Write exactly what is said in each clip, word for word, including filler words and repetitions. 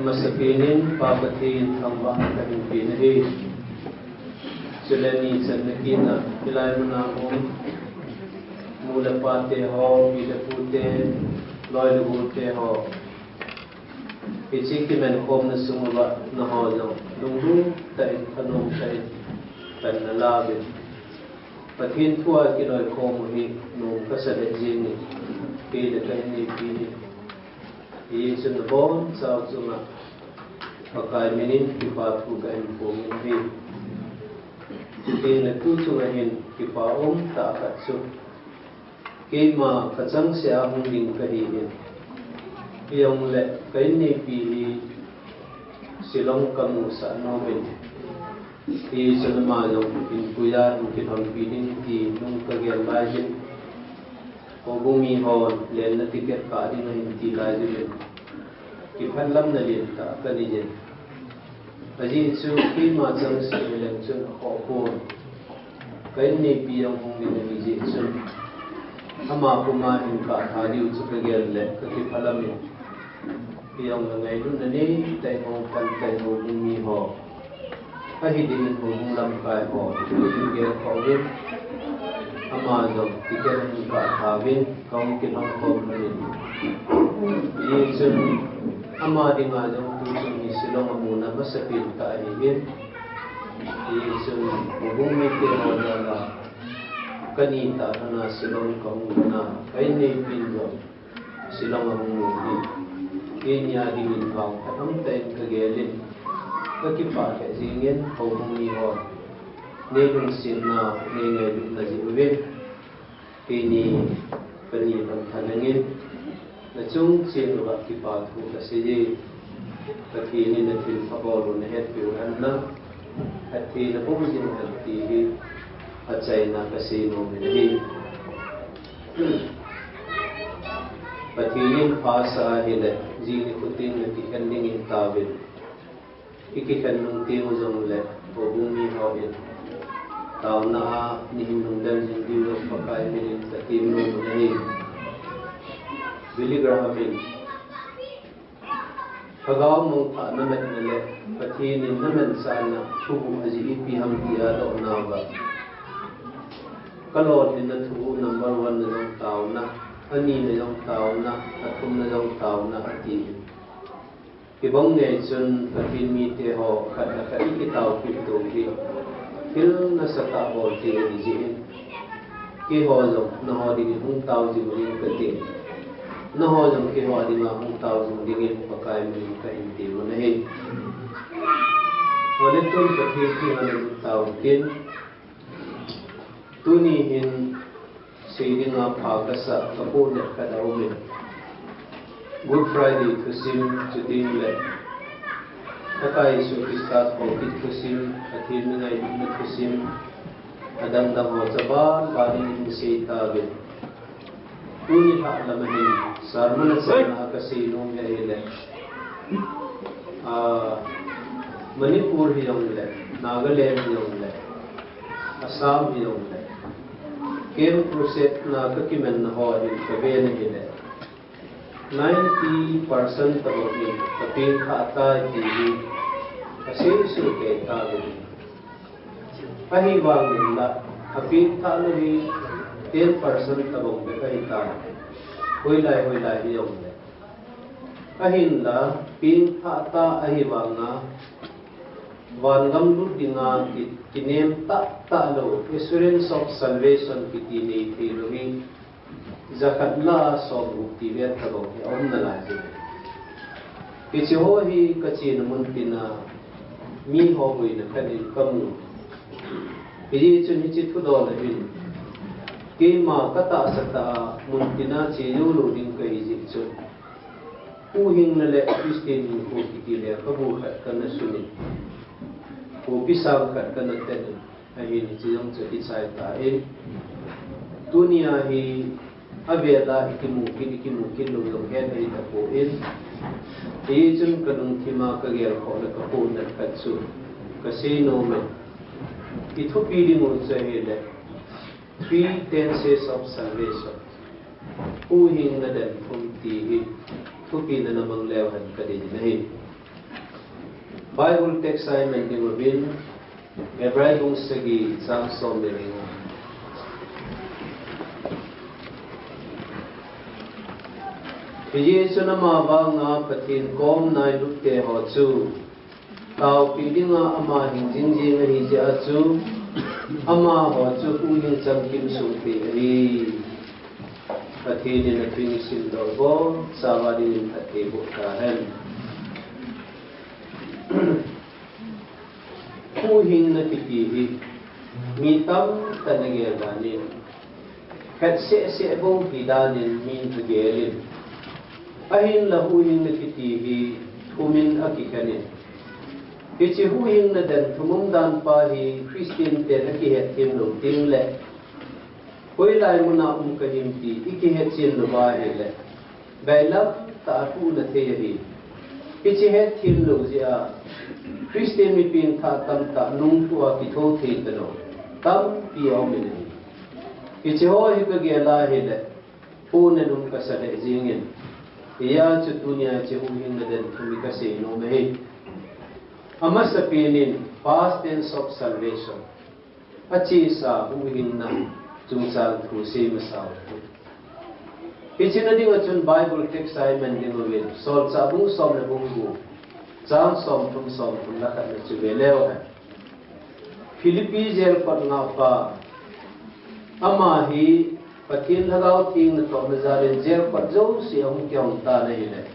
Masapen in Pa Pathen thangvahna kahin pe nahi. Chule nichanna kit a hilai muna um nu le pa te ho, pi le pu te, loi le gol te ho, hiche kimankhomna sung uva nangho jong lunglut tah in, thanom tah in pan nalah uvin. Pathen thu a kiloikhom u hi nom kasa lheh jengin, kei le ka inneipi hi. Hijeh chun nabonchau chunga Pakai minin kipa thu kahin phong in ahi. Chuteng le tu chunga hin kipa umtah khat chu, keima kachangseh a hung ding kahin, hijongle ka inneipi hi Shillong kamusah nom in, hijeh chun ama jong hinpuia hin kilhonpi ding ti nung kagel laijin, houbung mi hon lenna ticket kah ding ahin ti laijin, kiphatlamna lentah kanei jin. Ajeh chu keima changseh hileng chun akhoh pon, ka inneipi jong hung ding ahijeh chun, ama koma hin kahtha diu chu kagel le kakiphalam in, hijongle ngailutna neitah in hung pang tah in houbung mi ho, ahi dingin houbung lamkai ho kahin gelkhoh uvin, ama jong ticket ahin kahtha uvin kahung kilhon khom lhonin, hijeh chun ama dinga jong tuchung hi Shillong amuna masapen tah ahin, hijeh chun houbung mite ho dinga kanitah lhona Shillong kahung lhona, ka inneipin jong Shillong ahung mu hi keini a dingin vangphat umtah in kagelin, kakipah lheh jengin, houbung mi ho neilungsetnau, neingailutna jeh uvin keini kani lhon thanangin, nachung cheh uva kipa thu kaseiye. Pathen in nathilpha bol u nahetpeh u henlang, phatthei nabol jing hen ti hi achaina kasei nom in ahi. Pathen in phasah ahile, jing nikho teng nakikhen ding ahi tauvin, ikikhen nung teng u jongle houbung mi hon taona a neihin lhung del jing diu jong Pakai minin katem nom in ahi. Billy Graham in, lhagao mangthah namatna le Pathen in namansahna thuguh ajeh ipi ham tia adohnauva, kalolhinna thuguh number one na jong taona, ani na jong taona, athum na jong taona ati. Hibang ngei chun Pathen mite ho khat le khat ikitaopeh u hi thil nasatah bol thei ahi jeh in, keiho jong nangho dingin hung tao jing ding kati. Nangho jong keiho dinga hung tao jing dingin Pakai minin kahin tem u ahi. Hole tun Pathen kiang a nalut tau hitin, tuni hin sei dinga pha kasah kapohnat khat aumin, Good Friday thusim, chuteng le Pakai Jesu Christa thokit thusim, Pathen mi ngailutna thusim, adang dang ho chu aban ban in hin sei tauvin. Tuni lhah lam ahin sermon achaina a kasei nom hi ahile, ah, Manipur hijongle, Nagaland hijongle, Assam hijongle, Camp Crusade na kakimanna ho hin kaven ahile, ninety percent tobang in kapengthah tai ti hi kasei soh kei tauvin. Ahivangin la, apengthah lou hi ten percent tobang bep ahitai. Hoilai, hoilai hijongle. Ahinla, pengthah tah ahivanga, vangam lut dinga ki, kinem tahtah lou, assurance of salvation kiti nei theilou hi, jakhat lah a somgup ti vel tobang hi aum nalai jin. Hiche ho hi kachena mun tina miho boina khat in kamu. Hijeh chun hiche thudol a hin keima katahsa tah a mun tina che joulou ding kahi jeh chun, huhhingna le Christian hinkho kiti lekhabu khat kana sunin, khopi sang khat kana tenin, ahin hiche jong chu kichai tan. Tunia hi avela ikimu kit, ikimu kit lou jong het ahitapon, hichun kalungthima kagelkhoh le kapohnat khat chu kasei nomin, ithupi dingu chu ahile Three Tenses of Salvation, huhhingna den thum ti hi thupina namang leu hen kadei nahi. Bible text a i man ding uvin, Hebrai bung sagi chang som le li. Hijeh chun ama vanga Pathen kom nailut te ho chu taopi dinga ama hing jing jing ahi jeh a chu, amaho chu huhhing chamkim sung pi ahi. Pathen in athu isim doh bou, chauva dingin phatthei boh tahen. Huhhingna kiti hi mi tamtah in agel dan in, khat seh seh bou hi dan in min agel in, ahinla huhhingna kiti hi thum in akikhen in, hiche huhhingna den thum um dan pa hi Christian ten akihet them lou teng le, hoilai muna um kahim ti ikihet chen louva ahile, bailam tah a thuhna thei ahi. Hiche het them lou jeh a Christian mi pengthah tamtah nungthua kitho thei talou tampi aum in ahi. Hiche ho hi kagel a ahile, puna nung kasa lheh jeng in. Hijeh a chu tunia hiche huhhingna den thum hi kasei nom ahi. Amasapen in past tense of salvation. Achesa huhhingna chungchang thu sei masa u. Hiche na dinga chun Bible text a i man ding uvin, Solchah bung som le bung gup, chang somthum, somthum le khat na chu ve leu hen. Philippi jail kot ngahpa, ama hi Pathen Lhagao Theng natohna jal in jail kot jouse ahung kihong tan ahile,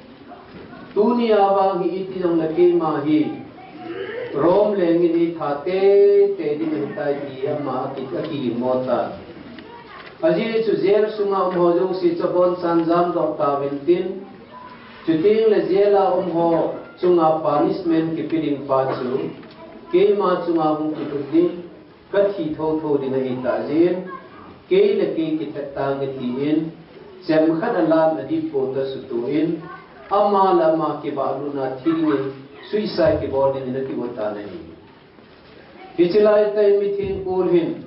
tunia vang hi iti jongle keima hi Rome leng in eitha teitei ding ahitai ti ama aki, akigingmo tan. Ajeh chu jail sunga um ho jouse chu abonchan jamdoh tauvin tin, chuteng le jail a um ho chunga punishment kipe ding pa chu keima chunga hung kilut ding, kathi thotho ding ahitah jeh in, kei le kei kithat tange tin, chemkhat a lam adih pou toh sutoh in, ama le ama kivah lutna thi dingin suicide kibol dingin akigo tan ahi. Hiche laitah in mithengkol hin,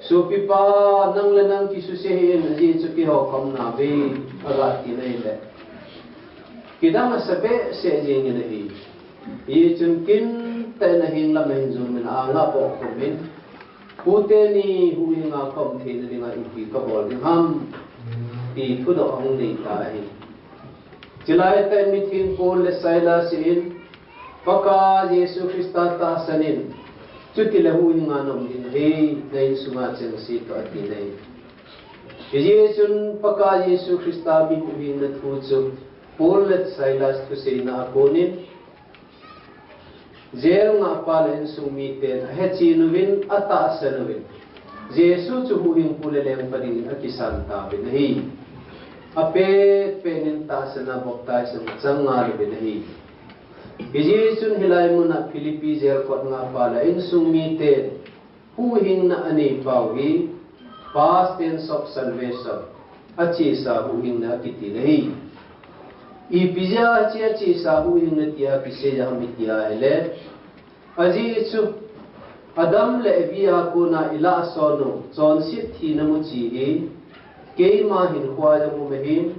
sopipa, nang le nang kisuse hih in, ajeh chu keiho kaumna vei aga tin ahile, kidang asa behseh jeng in ahi. Hijeh chun kintah in aheng lam ahin jom in, anga bohkhum in, Pu teni huhhinga kaum theina dinga ipi kabol ding ham, ti thudoh ahung nei tan ahi. Chulai tah in mitheng Paul le Silas in, Pakai Jesu Christa tahsan in, chutile huhhinga naum ding ahi, na insunga chengse toh atin ahi. Hijeh chun Pakai Jesu Christa mi huhhingna thu chu Paul le Silas thuseina a konin, jail ngahpa le insung miten ahechen uvin, atahsan uvin, Jesu chu huhhingpu le lengpa dingin akisan tauvin ahi. Apet pet in tahsan a baptize achang ngal uvin ahi. Hijeh chun hilai muna Philippi jail kot ngahpa le insung miten huhhingna anei pau hi past tense of salvation, achesa huhhingna akiti ahi. Ipi jeh a hiche achesa huhhingna tia kisei ham iti ahile, ajeh chu Adam le Evi a kona ilahson u chonset thina muchi hi keima hinkhoa jong um ahin,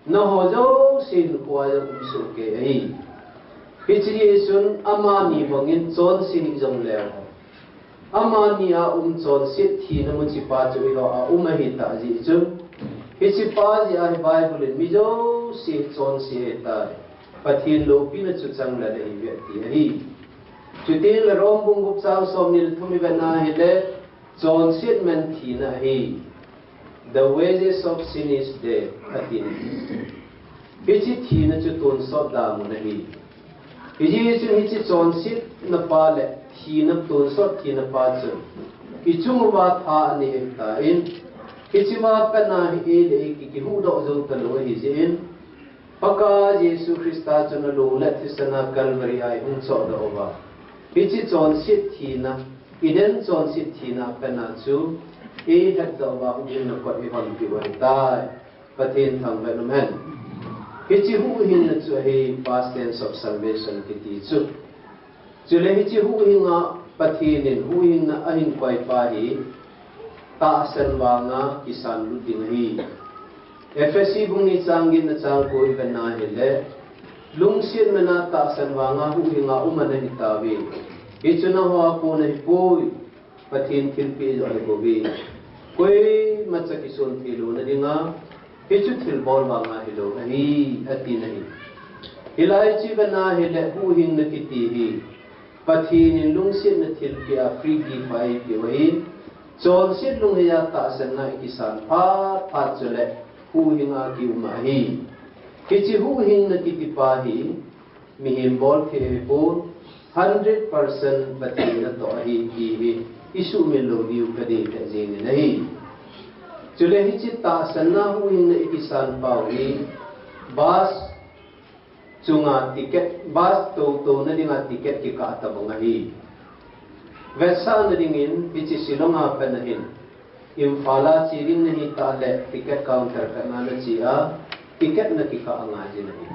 nangho jouse hinkhoa jong um sohkei ahi. Hiche jeh chun amani bangin chonse hih jongleu, amani a um chonset thina muchipa chu eiho a um ahitah jeh chun, hichepa jeh a hi Bible in mi jouse chonse ahitai, Pathen loupina chu changlat ahiuve ati ahi. Chuteng le Rom bung gup chang somni le thum ivet na hile, chonset man thina ahi. The wages of sin is death, ati. Hiche thina chu tonsot damun ahi. Hijeh chun hiche chonsetna pa le thina, tonsot thina pa chu ichung uva tha anei ahitan, hichea pat a hi ei le ei ki, kihuhdoh jou talou ahijeh in, Pakai Jesu Christa chun alung le athisan a Calvary a eihung chohdoh uva, hiche chonset thina, Eden chonset thina a pat a chu eilhatdoh uva huhhingna kot eihonpeh u ahitai. Pathen thangvah in umhen. Hiche huhhingna chu ahi past tense of salvation kiti chu. Chule hiche huhhinga Pathen in huhhingna ahin koipa hi tahsan vanga kisan lut ding ahi. Ephesi bung ni chang getna chang ko ivet na hile, Lungset mena tahsan vanga huhhinga um ana hitauve. Hichu nangho a kona hipoi, Pathen thilpeh joh ahibouve. Koimacha kisonthei louna dinga, hichu thilbol vanga hilou ahi, atina ahi. Hilai chu ivet na hile huhhingna kiti hi Pathen in lungsetna thilpeh a free gift a eipeh u ahi. Chonset lungheiya tahsanna ikisan phat phat chule huhhinga kium ahi. Hiche huhhingna kitipa hi mihem bol thei ahipon, hundred percent Pathen natoh ahi ti hi isuhmil lou diu kadeilhen jengin ahi. Chule hiche tahsanna huhhingna ikisan pau hi bus chunga ticket, bus toutouna dinga ticket kikah tabang ahi. Vetsahna dingin hiche Shillong a pat na hin Imphal a che ding nahitah le ticket counter khat na nache a ticket nakikah angai jin ahi.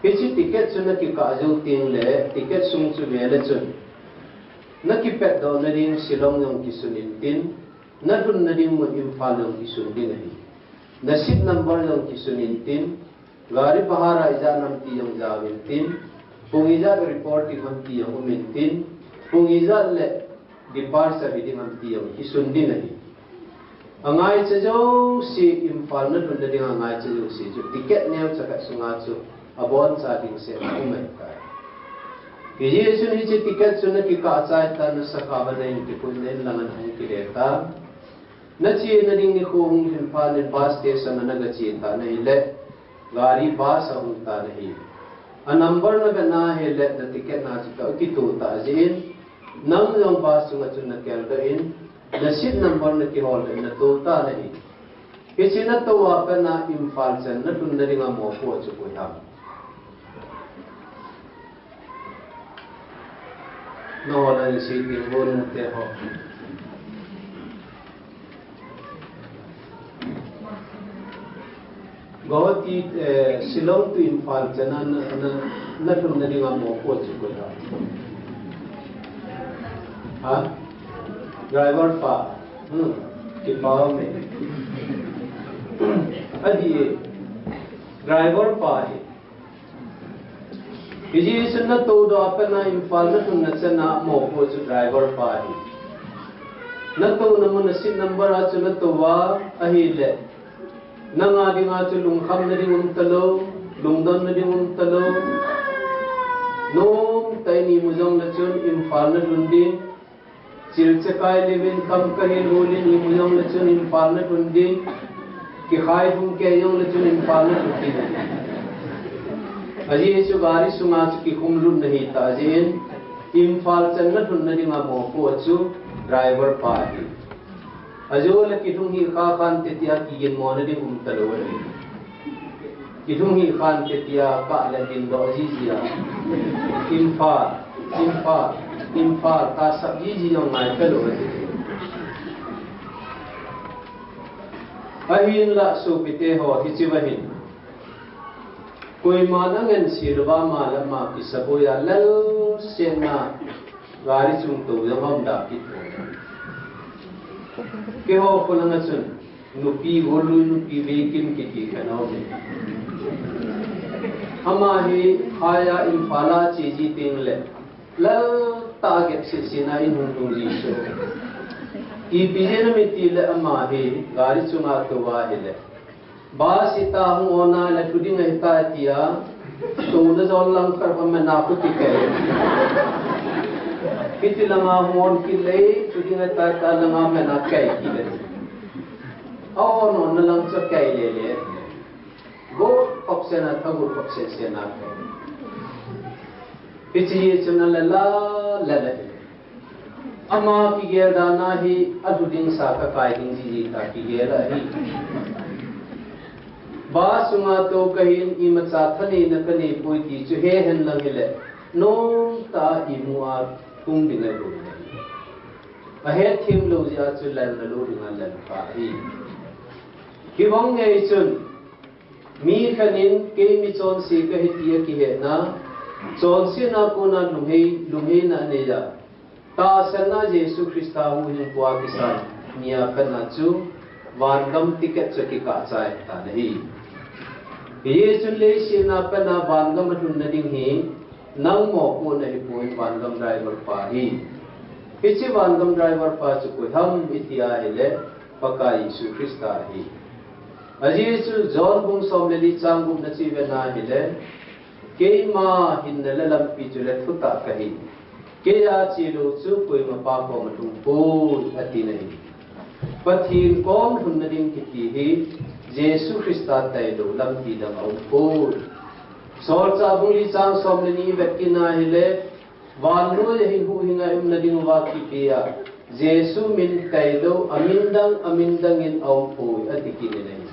Hiche ticket chu nakikah jou tengle ticket sung chu vele chun nakipetdohna ding Shillong jong kisun intin, nalhunna ding mun Imphal jong kisun ding ahi. Na seat number jong kisun intin, gari bhara ijat ham ti jong jaovin tin, pung ijat report ding ham ti jong umin tin, pung ijat le departure hiding ham ti jong kisun ding ahi. Angaicha jouse, Imphal nalhunna dinga angaicha jouse chu ticket neocha khat sunga chu aboncha ding seh aum ahitai. Hijeh chun hiche ticket chu nakikah chai tan, nasakha uva nahin kipui, nain langa nahung kile tan. Nachena ding nikho hung lhin phat in bus station a nagache tan ahile, gari bus ahung tan ahi. A number navet na hile na ticket na chu tah kitoh tah jeh in, nang jong bus chunga chun nakeldoh in, na seat number nakihol in natou tan ahi. Hiche natou a pat na Imphal chan nalhunna dinga mopo chu koi ham? Nangho lang sitting ho nate ho. Guwahati, eh, Shillong to Imphal chan a na, na, nalhunna dinga mopo chu koi ham? Ha? Driver pa. Hmm. Kipah e. Adih e. Driver pa hi. Hijeh chun natoudoh a pat na Imphal nalhunna chan a mopo chu driver pa ahi. Natouna mun a seat number a chu natou a ahile, nanga dinga chu lungkhamna ding um talou, lungdonna ding um talou. Nomtah in imu jongle chun Imphal nalhun ding, Chilche kai levin kam kahil hol in imu jongle chun Imphal nalhun ding. Kikhai lhung kei jongle chun Imphal nalhun ding. Ajeh chu gari sunga chu kikhum lut na hitah jeh in Imphal chan nalhunna dinga mopo chu driver pa ahi. Ajou le kilhung hih kha khante tia kiginmo na ding um talou ahi. Kilhung hih khante tia kah le dindoh jiji a. Imphal, Imphal, Imphal, kasap jiji jong ngai talou ahi. Ahinla sopite ho, hiche va hin koiman angansel uva ama le ama kisaboi a lelsetna gari chung tou jong aum da kit poi. Keiho kholanga chun nupi golui, nupi veikim kiti khat aume. Ama hi phai a Imphal a che ji tengle lal tah a gep sehseh na in hung lhung ji chu. Ipi jeh ham itile ama hi gari chunga tou ahile, bus hita hung on a le lhu ding ahitai tia, touna jol lang khat a man a khu kikai. Hiti langa hung on kit le, lhu ding ahitai tia langa man a kai kit le. A on on na lang chu kai lele. Go khop sena, thago khop sena kai. Hiche hi chu na lala, lala. Ama kigel dan a hi alhu ding sa kakai ding jiji ta kigel ahi. Bus sunga tou kahin imacha thaneina kanei poi ti chu hehen lang hile, nomtah a imu a tung ding ahibou ahi. Ahet them lou jeh a chu lal na lou dinga lal pa ahi. Hibang ngei chun, mi khat in kei mi chonse kahi ti akihetna, chonsetna kona lunghei, lungheina anei a, tahsanna Jesu Christa huhhingpu a kisan mi a khatna chu vangam ticket chu kikah chai tan ahi. Hichun leiset a pat a vangam a lhunna ding hi nangma kona ahipoi, vangam driver pa hi. Hiche vangam driver pa chu koi ham iti ahile, Pakai Jesu Christa ahi. Ajeh chu John bung som le li chang gup na chu ivet na ahile, keima hinna le lampi chule thutah kahi. Keiya chelou chu koima Pa koma lhung poi, ati na ahi. Pathen kom lhunna ding kiti hi Jesu Christa tailou lampi dang aum poi. Solchah bung li chang som le ni ivet kit na ahile, vannoi a hin huhhing a i umna ding uva kipe a, Jesu min tailou amin dang, amin dang in aum poi, ati kit na ahi.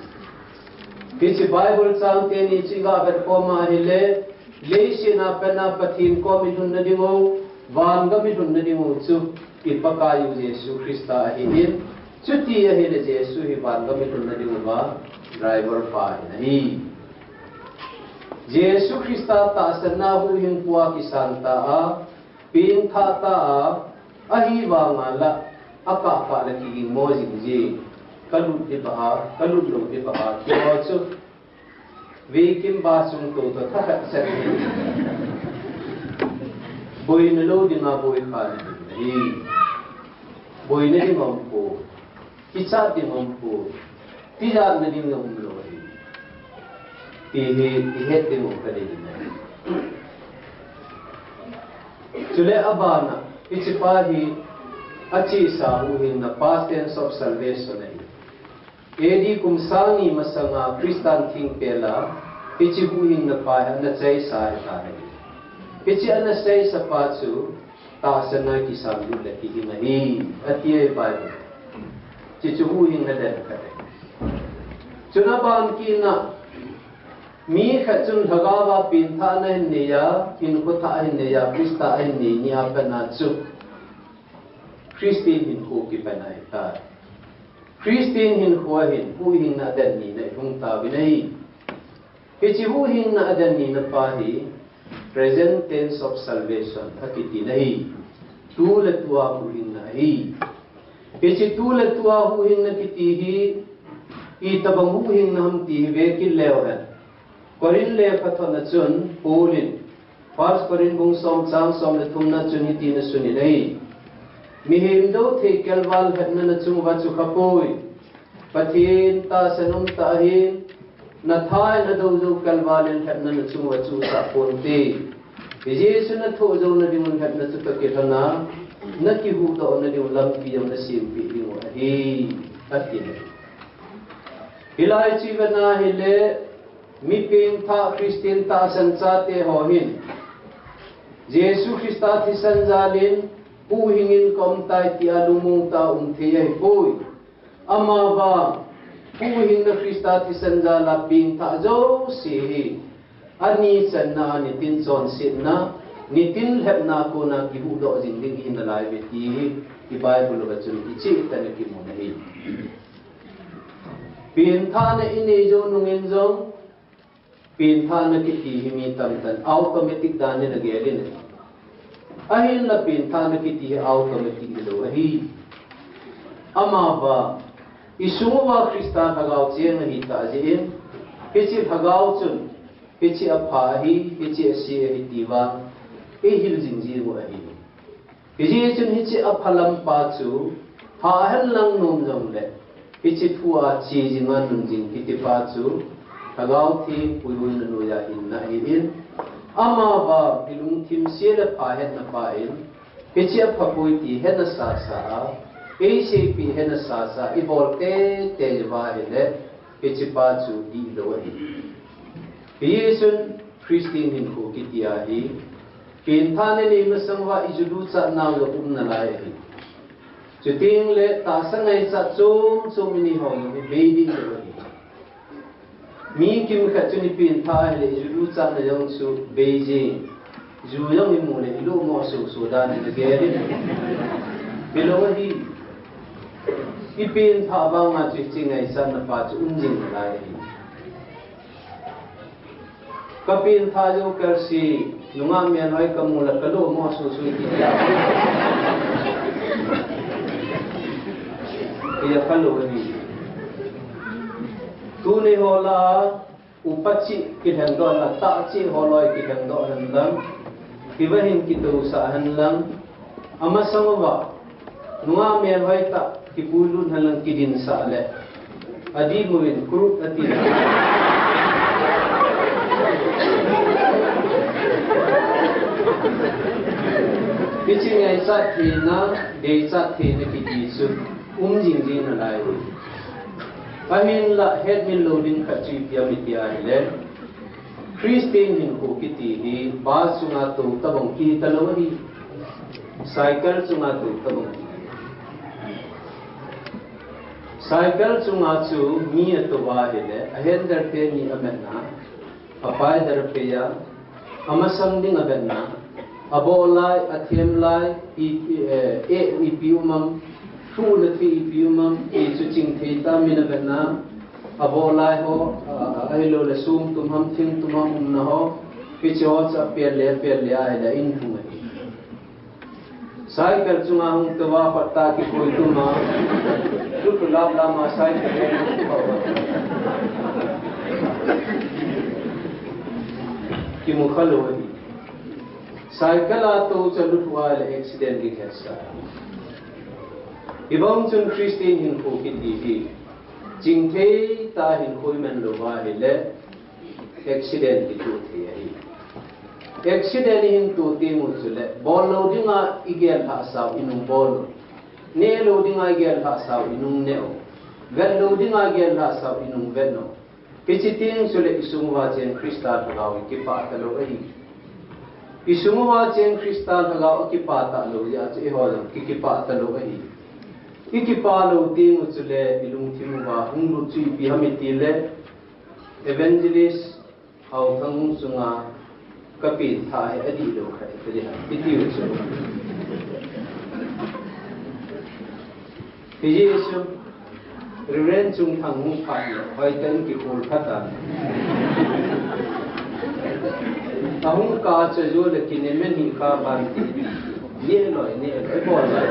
Hiche Bible chang teni chu iga vet khom a ahile, leiset a pat a Pathen kom i lhunna ding u, vangam i lhunna ding u chu i Pakai u Jesu Christa ahin, chuti ahile Jesu hi vangam i lhunna ding uva driver pa ahi. Jesu Christa tahsan a huhhingpu a kisan ta a, pengthah ta a, ahivanga la, akah kah le kiging mo jing jing, kalut ding bang ham, kalut lou ding bang ham, ti ho chu, veikim ba chung tou toh thakhat chan hi. Boina lou dinga boi kha na ding ahi. Boina ding aum poi. Kichat ding aum poi. Tijatna ding aum lou ahi. Ti hi, i het ding u kadei ahi. Chule abana, hiche pa hi, achesa huhhingna past tense of salvation ahi. A D kum sang ni masanga Christan thingpel a, hiche huhhingna pa hi ana chaisa ahitai. Hiche ana chaisa pa chu, tahsan a kisan lut le kihing ahi, ati e Bible. Hiche chu huhhingna den khat ahi. Chun aban kit na, mi khat chun lhagao a pengthahna ahin nei a, hinkho thah ahin nei a, Christa ahin nei ni a pat a chu, Christian hinkho kipan ahitai. Christian hinkho a hin huhhingna aden nina ihung tauvin ahi. Hiche huhhingna aden nina pa hi present tense of salvation akiti na ahi. Tu le tua huhhingna ahi. Hiche tu le tua huhhingna kiti hi itobang huhhingna ham ti hi vekit leu hen. Corinth lekhathot na chun Paul in First Corinth bung som chang som le thum na chun hitin asun in ahi. Mihem douthei kelval lhepna nachung uva chu khapoi. Pathen tahsan umtah ahin, natha in adou jou kelval in lhepna nachung uva chu sah ponte. Jesu nathoh jouna ding un lhepna chu toh kilhon a, nakihuhdoh na ding un lampi jong nasempeh ding u ahi, ati. Hilai chu ivet na ahile, mi pengthah Christian tahsan chate ho hin, Jesu Christa thisan jal in, huhhing in kaum tai tia lungmong tah a um thei ahipoi. Amavang, huhhingna Christa thisan jal a pengthah jouse hi, ani channa a nitin chonsetna, nitin lhepna kona kihuhdoh jing ding ihi nalai uve ti hi, i Bible uva chun icheh tah in akimun ahi. Pengthahna inei jou nungin jong, pengthahna kiti hi mi tamtah in automatic dan in agel in ahi. Ahinla pengthahna kiti hi automatic hilou ahi. Amavang, isung uva Christa lhagao cheng ahitah jeh in, hiche lhagao chun, hiche apha ahi, hiche ase ahi tiuva, eihil jing jiu ahi. Hijeh chun hiche aphalam pa chu, hah henlang nom jongle, hiche thu a che jing a nun jing kiti pa chu, Lhagao Theng puihoina noiya hinna ahin, amavang ilungthim se le pha hetna pa in, hiche aphapoi ti hetna sasa a, eiseipeh hetna sasa a, ibol teitei uva ahile, hiche pa chu dihlou ahi. Hijeh chun Christian hinkho kiti ahi, pengthahna nei masang uva iju duchat nau jong um nalai ahi. Chutengle tahsa ngaichat chom chom inei ho jong hi bei dihlou ahi. Mi kimkhat chun ipengthah ahile iju duchatna jong chu bei jeng. Ju jong imu le ilomo soso dan in agel in. Hilou ahi. Ipengthah vanga chu hiche ngaichatna pa chu um jing nalai ahi. Kapengthah jou kelse, nungah melhoi kamu le kalomo soso kiti a, tia kalou ahi. Tuni ho lah a, Upa cheh kilhengdoh hen lang, tah cheh holoi kilhengdoh hen lang, hiva hin kitousah hen lang, amasang uva nungah melhoi tah kipuilut hen lang kidinsah le, adih muvin group ati. Hiche ngaichat theina, deichat theina kiti chu um jing jing nalai. Ahinlah hetmil lou ding khat chu ipi ham iti ahile, Christian hinkho kiti hi bus chunga tou tabang kihi talou ahi. Cycle chunga tou tabang kihi. Cycle chunga chu mi atou ahile, a handle te ni amatna, a pedal phei a, amasang ding avetna, aboh lai, athem lai, i, i, eh, eh, ipi um am, thuhna thei ipi um am, ti chu chingthei tah in avetna, aboh lai ho, a, a, ahilou le song tum ham, thing tum ham umna ho, hiche ho chu apel le, apel le ahile in thum ahi. Cycle chunga hung tou a, khat tah kikoi tum a, luthu lap lam a cycle kimu kha lou ahi. Cycle a tou chu luthu ahile accident ding hetsah. Hibang chun Christian hinkho kiti hi chingthei tah a hinkho iman lou ahile, accident kitoh thei ahi. Accident ihin toh teng u chule, bol lou dinga igel lhahsau inung bol u. Neh lou dinga igel lhahsau inung neh u. Vet lou dinga igel lhahsau inung vet u. Hiche teng chule isung uva cheng Christa lhagao hi kipah talou ahi. Isung uva cheng Christa lhagao akipah talou jeh a chu eiho jong ki, kipah talou ahi. Ikipah lou teng u chule ilungthim uva hung lut chu ipi ham itile, Evangelist Haothang chunga kapen thah hi adih lou khat hi kati ham, kiti u chu. Hijeh chun, Reverend Chungthang hung phat le, hoitah in kihol phat a. Ahung kah chu ajou le kinem in hi kha ban ti. Neh loi, neh loi, bol loi.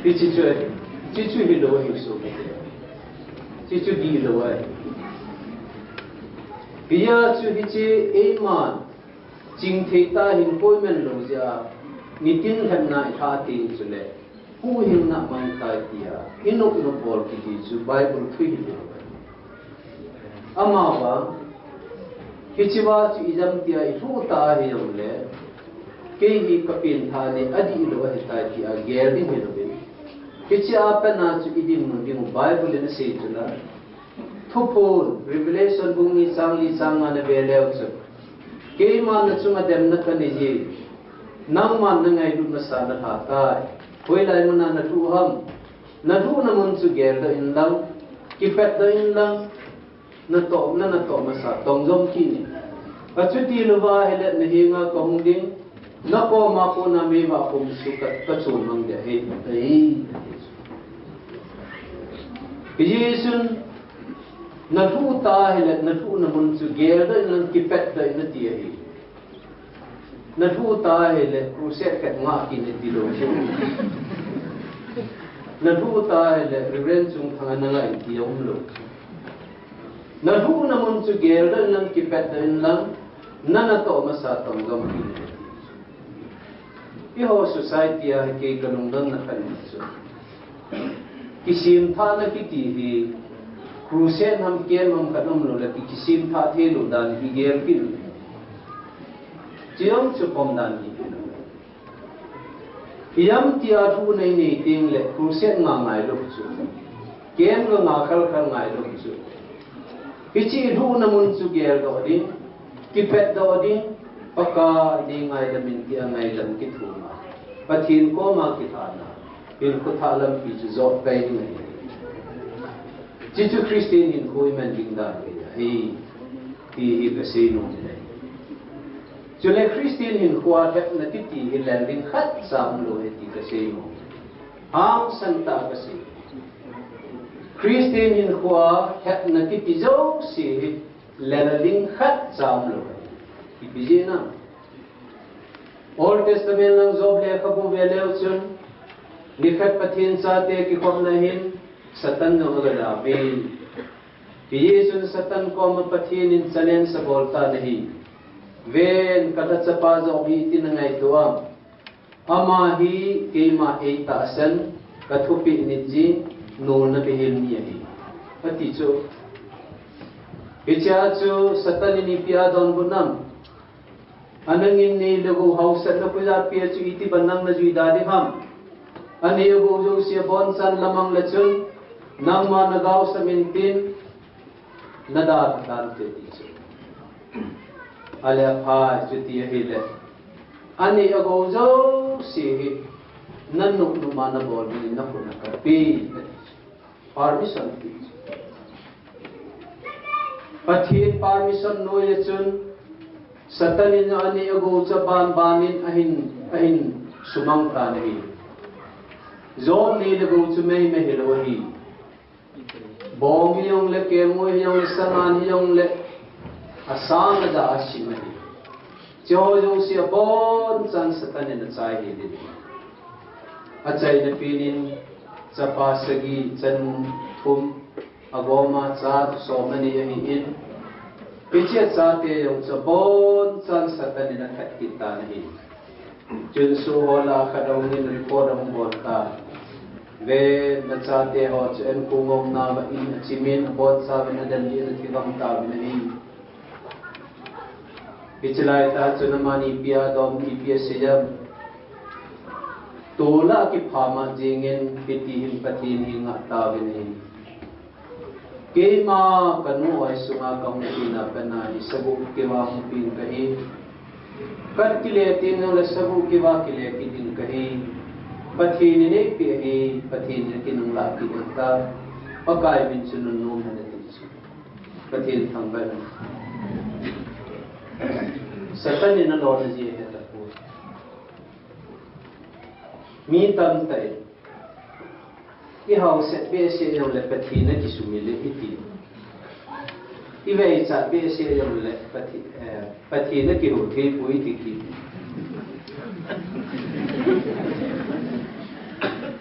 Hiche chu, hiche chu hilou ahi so. Hiche chu dihlou ahi. Hijeh chun hiche eiman chingthei tah a hinkho iman lou jeh a, nitin lhepna ilhah teng chule, huhhingna mang tai tia inop nop bol kiti chu Bible thu hilou ahi. Amavang, hichea chu ijam tia ilhuh ta ahijongle, kei hi kapen thah hi adih lou ahitai tia gel ding hilouvin, hichea pat a chu idinmun ding u Bible in asei chula. Thuphon, Revelation bung ni chang li chang nga na ve leu chun, keiman nachunga demna kanei e, nangman nangailut masa nalha tai. Hoilai muna nalhuh ham? Nalhuhna mun chu geldoh inlang, kipatdoh inlang, natoh, na natoh masa tongjom kit in. Achuti louva ahile nahenga kahung ding, nakoma kona meivah khum chu ka, kachon mang ding ahi, ahi. Hijeh chun, nalhuh ta ahile, nalhuhna mun chu geldoh inlang, kipatdoh in ati ahi. Nalhuh ta ahile, crusade khat ngah kit in ati lou chu. Nalhuh ta ahile, Reverend Chungthang a nangah in ti aum lou chu. Nalhuhna mun chu geldoh inlang, kipatdoh inlang, na natoh masa tongjom kit in ati. Eiho society a hi kei kalungdonna khat chu, kisemthahna kiti hi, crusade ham camp ham khat umlou le ki, kisemthah theilou dan hi gel kit u. Chujong chu pom dan hi kit u. Ijam tia thuhna inei tengle crusade nga ngailou chu, camp nga nga khal khal ngailou chu. Hiche thuhna mun chu geldoh ding, kipatdoh ding, Pakai nei ngaidam in tia ngaidam kithum a, Pathen koma kilhana, hinkho thah lampi chu jotpai ding ahi. Hiche chu Christian hinkho iman ding dan ahi, ti hi kasei nom e. Chule Christian hinkho a lhepna kiti hi lel ding khatcha umlou ahi ti kasei nom e. Hangsan tah a kasei. Christian hinkho a lhepna kiti jouse hi lel ding khatcha umlou ahi. Ipi jeh ham? Old Testament lang Job lekhabu ve leu chun, Nikhat Pathen chate kikhopna hin Satan jong aga jaovin. Hichun Satan koma Pathen in challenge abol tan ahi. Ven, ka lhacha pa jong hi iti nangaito am? Ama hi keima eitahsan, kathupeh nit jing, nolna bihil mi ahi, ati chu. Hichea chu Satan in ipi adonbut nam? Nangin nei le gou hausatna khoija pea chu iti ban nang najui da ding ham? Anei agou jouse abonchan lamang le chun, nangma nagaosap intin, nadalha tante ti chu. Ale aphai, chuti ahile, anei agou jouse hi nanop nop a nabol dingin nakhut a kapeh, ati chu. Permission ti chu. Pathen permission noiya chun Satan in anei agou chu aban ban in ahin, ahin sumang tan ahi. Job nei le gou chu meimei hilou ahi. Bong hijongle, kemngoi hijongle, sangan hijongle, asang aja asim ahi. Hicheho jouse abonchan Satan in achaihel in ahi. Achaina pen in chapa sagi, chanu thum, agoma cha som anei ahin, hiche chate jong chu abonchan Satan in athat kit tan ahi. Chun sohol a khat ahungin report ahung bol tan. Ven, nachateho chu enkho ngomna uva in achimin, abonchauvin adelhin athivang tauvin ahi. Hiche laitah chun amani ipi adong, ipi asei em? Tol a kiphama jengin hiti hin Pathen henga ataovin ahi. Keima kanu oisunga kahung penna, penna hi sagoh keuva hung pen kahi. Kakile teng jongle sagoh keuva kile kit ding kahi. Pathen in eipeh ahi, Pathen in kinunglah kit ding ahitai. Pakai min chu nunnom hen ati chu. Pathen thangvah in. Satan in alona ji ahe tapoi. Mi tamtah in, ihaosat behseh jongle Pathen a kisumil e iti. Iveichat behseh jongle Pathen, eh, Pathen a kihou thei poi iti kit.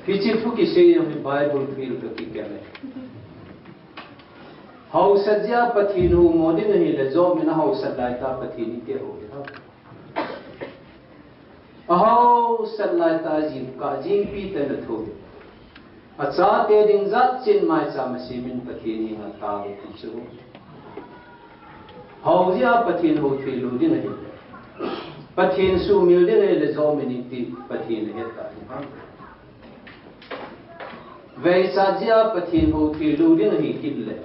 Hiche thu kisei jong hi Bible thil toh kikhel e. Haosat jeh a Pathen houmo ding ahile, Job in ahaosat laitah Pathen iti ahou ham? Ahaosat laitah jingkah jingpi tah in athou. Achate ding jat cheh in maicham asemin Pathen henga atao ti chu. Hao jeh a Pathen hou theilou ding ahile, Pathen sumil ding ahile, Job in iti Pathen ahet ahi. Veichat jeh a Pathen hou theilou ding ahi kit le,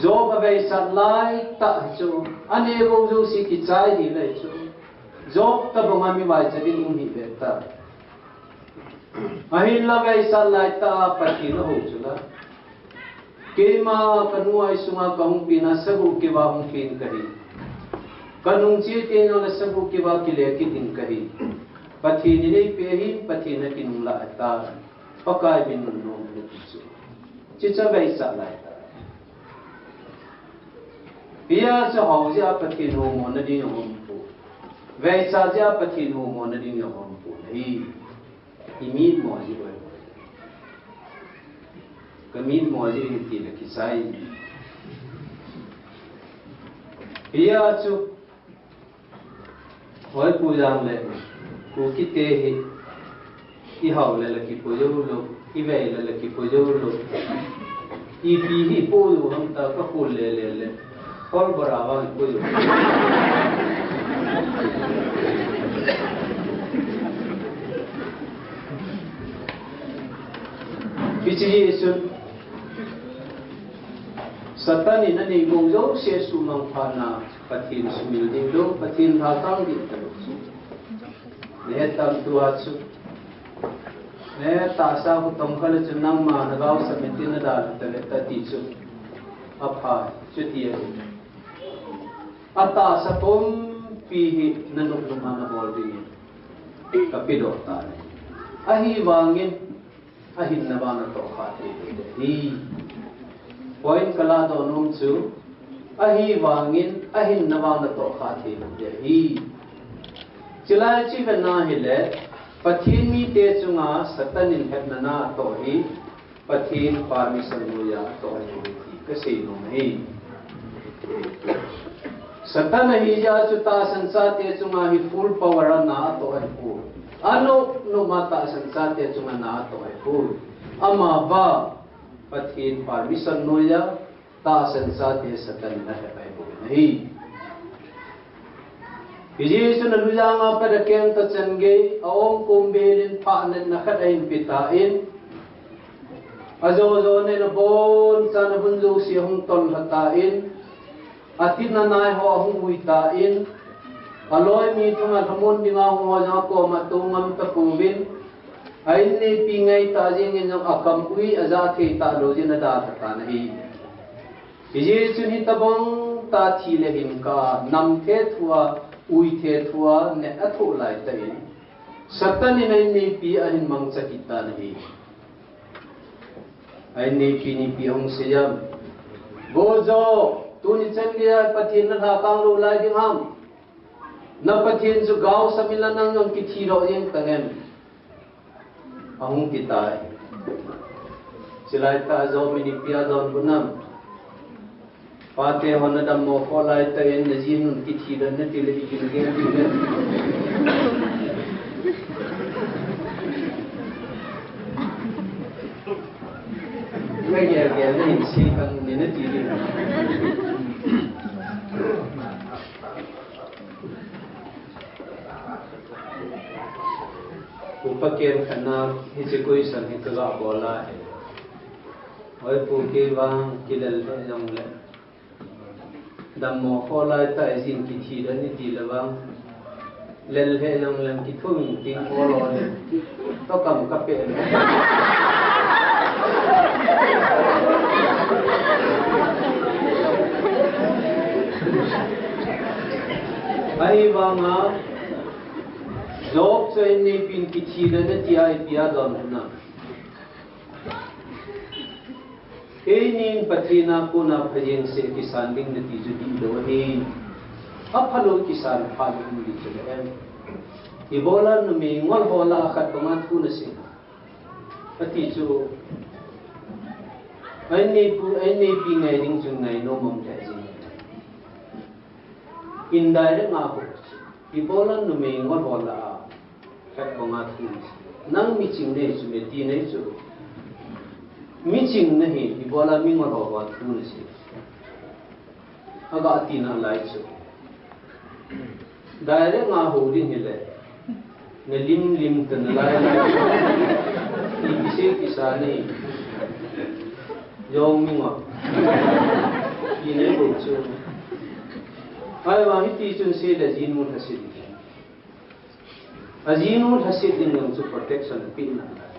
Job aveichat laitah chu, anei agou jouse kichai hile chu, Job tobanga mi vaicha ding um hih ve ta. Ahinla veichat laitah a Pathen ahou chu la, keima kanu oisunga kahung penna sagoh keuva hung pen kahi. Kanung che teng jongle sagoh keuva kile kit ding kahi. Pathen in eipeh ahi, Pathen a kinunglah ahitai. Pakai min nunnom hen ati chu. Hiche chu aveichat laitah. Hijeh chun hao jeh a Pathen houmona ding jong aumpoi. Veichat jeh a Pathen houmona ding jong aumpoi ahi. Imitmo jeh u ahi. Kamitmo jeh u ahi tile kichai. Hijeh chun Hoi, Pu Jang le Pu Kite hi, ihao le la kipo joulou, ivei le la kipo joulou. Ipi hi ipo jou ham tia kakhol le le le. Hol bara vang ipo jou. Hiche hi chun Satan in anei gou jouse sumang phat na Pathen sumil ding lou, Pathen lhatang ding talou chu. Nahet tam tua chu. Tahsa khu tong kha le chun nangma nagaosap intin nadalha tale tia ti chu. Apha, chuti ahi. Atahsa pumpi hi nanop nop a nabol dingin kapedoh tai. Ahivangin, ahinna vang natoh kha thei lou ding ahi. Point kaladoh nom chu, ahivangin ahinna vang natoh kha thei lou ding ahi. Chulai chu ivet na hile, Pathen mite chunga Satan in hepna na atoh hi Pathen permission noiya atoh ahi ti kasei nom ahi. Satan ahijeh chun tahsan chate chunga hi full power a na atoh ahipoi. Anop nop a tahsan chate chunga na atoh ahipoi. Amavang Pathen permission noiya tahsan chate Satan in ahep ahi bou ahi. Hijeh chun alujang a pat akeng tah chan gei, aom kom bel in phat natna khat ahin pe tan, ajo jo in abon chan abun jouse ahung tolha tan, atin anai ho ahung ui tan, aloi mi thum a lhamon dinga hung ho jong akoma tou ngam tapouvin, a inneipi ngai tah jeng in jong akam ui aja thei talou jeh in adalha tan ahi. Hijeh chun hitobang tah thi le hin kah a nam thethua, ui thethua, neh athoh lai tah in, Satan in a inneipi ahin mangcha kit tan ahi. A inneipi in ipi ahung sei em? Vo Jo, tuni chan geiya Pathen nalhakang lou lai ding ham? Na Pathen chu gaosap in la nang jong kithi doh jeng tang em? Ahung ti tai. Chulai tah a Job in ipi adonbut em? Pate hon nadammo khoh lai tah in najinun kithi doh in nati le ipi nagel ding em? Nagel gel nahin sei khang in nati ding. Upa ken khat na hiche question hi kaga bol ahi. Oi pu, kei vang kilel lheh jongle, dammo khoh lai tah in jin kithi doh in iti le vang, lel lheh jongleng kithum ting olo le, tokam kapeh le. Ahivanga, Job chu a inneipi in kithi doh in ati a ipi adonbut em? Einin Pathen a kona pha jeng seh kisan ding nati chu dihlou ahi. Aphalou kisan phat ding ding chu le em? Ibola numei ngol ho lah a khat banga thu nasei. Ati chu, a inneipu, a inneipi ngai ding chun ngai nom mong lheh jeng. Indirect a ho. Ibola numei ngol ho lah a khat banga thu nasei. Nang miching nahi chu, meti nahi chu. Miching nahi, ibola mi ngol ho banga thu nasei. Aga tina lai chu. Direct a ho ding hile, nalim lim ta nalai lai. Ipi sei kisan e. Jong mi ngol. Ine bou chu. Ahivang hiti chun sei le ajinu lhaset ding. Ajinu lhaset ding jong chu protection apeh nalai.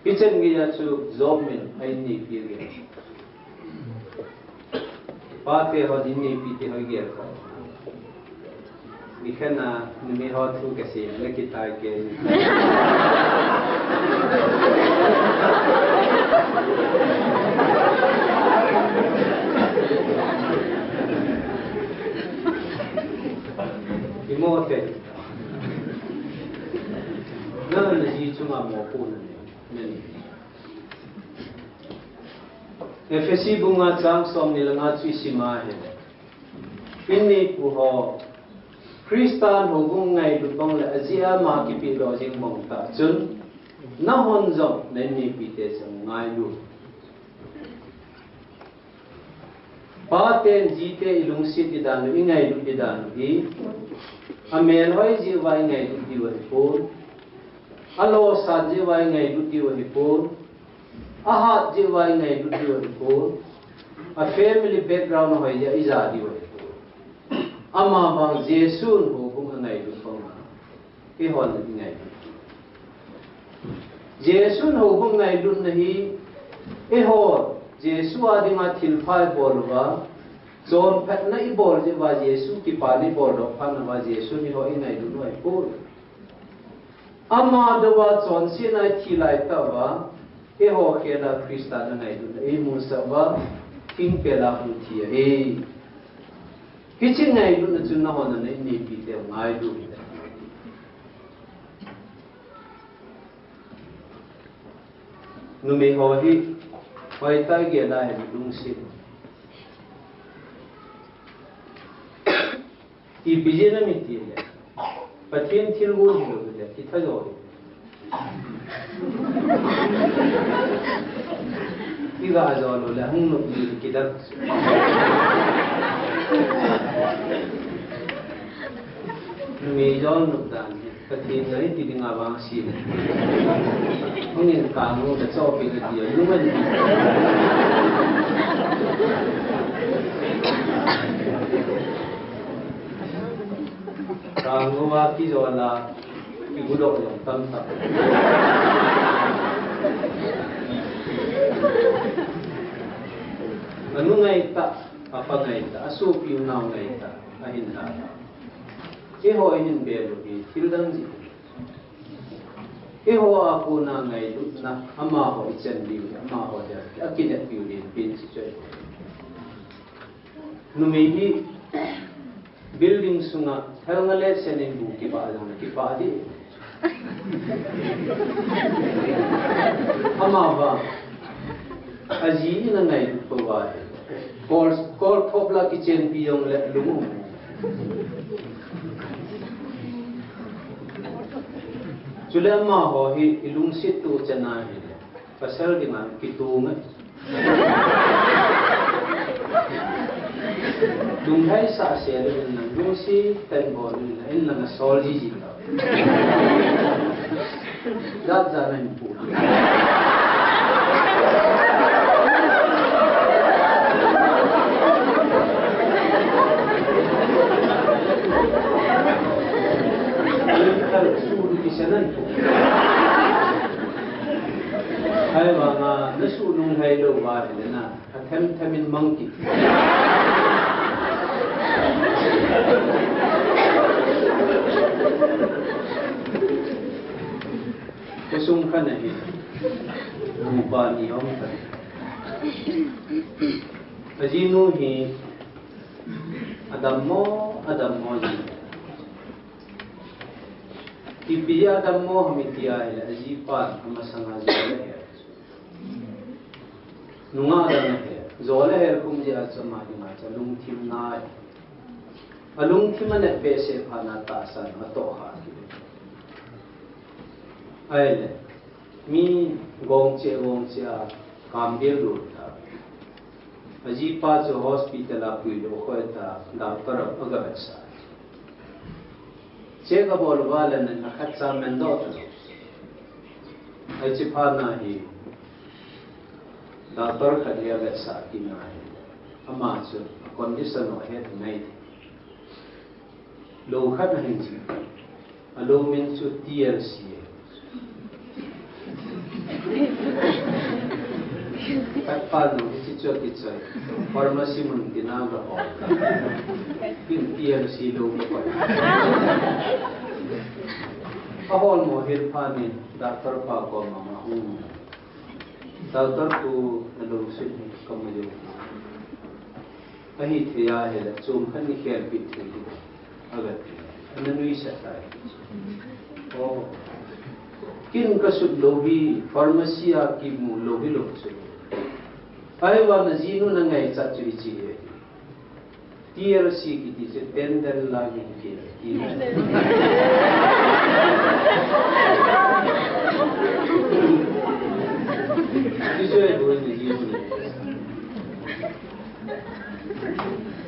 Hichan geiya chu Job in a inneipi agel. Pate hon inneipi te ho gel kha. Nikhat a numei ho thu kasei le kitai kei. Imo te. Nang naji chunga mopohna nei. Nani. Ephesi bung nga chang som ni le nga chu isim a ahile, inneipu ho, Christan houbung ngailut bang le ajeh a ama kipehdoh jing bang tah chun, nahon jong na inneipi te chu ngailu. Paten jite ilungset ding dan u, ingailut ding dan u hi, amel hoi jeh uva ingailut diu ahipon, alosat jeh uva ingailut diu ahipon, ahat jeh uva ingailut diu ahipon, a family background ahoi jeh a ija diu ahipon. Amavang Jesun houbung angailut banga eihon ingailut. Jesun houbung ngailutna hi, eiho, Jesu a dinga thilpha ibol uva, chonphatna ibol jeh uva, Jesu kipana ibol doh phat uva, Jesun eiho ingailut u ahipoi. Ama dou va chonsetna ithi lai tah uva, eiho khel a Christa ngailutna eimusah uva, thingpel a hung thi ahi. Hiche ngailutna chun nahon na inneipi te ngailu hite. Numei ho hi, hoitah gel a hin lungset. Ipi jeh a mi ti le, Pathen thilgon hilou le, kitha jo. Iga jo lou le, hung nop ni kidang. Numei jo nop dan hi. Pathen in hiti dinga vang asei. Hung in kang u le chopi kati a, lung an. Kang u a kijol a, kigudoh jong tamtah. Anu ngaitah, apa ngaitah, asopi unau ngaitah, ahin da. Eiho ihin bel u hi thil dang jeh. Eiho a kona ngailutna, amaho ichan diu hi, amaho dia, akinep diu hi, pin si choi. Numei hi building sunga, thal nga le sen in bu kibah jong le kibah di. Ama vang, aji in angailut pouva hi. Kol, kol thop la kichenpi jong le lung um. Chule amaho hi ilungset u chan ahi le, pasal dinga kitung e. Lunglhaisah sel in lang, lungset tah in bol in lang, in lang asol jiji ta. Jat jat a hin pu. Kal su kisan an pu. Ahivanga, na su lunglhai lou va hile na, athem them in mang kit. Khosung khat ahi, nupa ni aum khat. Ajinu hi adammo, adammo ji. Ipi a adammo ham iti ahile, ajipan amasanga jole hel. Nungah dang ahel. Jole hel khum jeh a chu ama dinga chu alungthim nai. Alungthim anat behseh phat na tahsan atoh kha kit. Ahile, mi gong cheh, gong cheh a kam bel lut ta. Ajipa chu hospital a puidoh khoi ta, doctor a aga vetsah. Check abol uva le na khat cha mendoh ta. Hiche phat na hi doctor khat hi avetsah kit na hi. Ama chu condition u ahet ngai. Lou khat ahin chi. Alou min chu T L C. Khat pa lou hiche chu akichoi. Pharmacy mun tina gahol. Kin T L C lou ko. Ahol mo hel phat in doctor pa koma ahung. Doctor, tu nalungset hi kamu jeng. Ahithei ahile chomkhat nei khelpeh thei ding. Aga ti. Ana nuisat tai. Oh. Kin kasut lou hi, pharmacy a kimu lou hilou chu. Ahivang ajinu in angaichat chu hiche hi. T L C kiti chu tender la min kiti. Ti chu ahibou ni ji ni.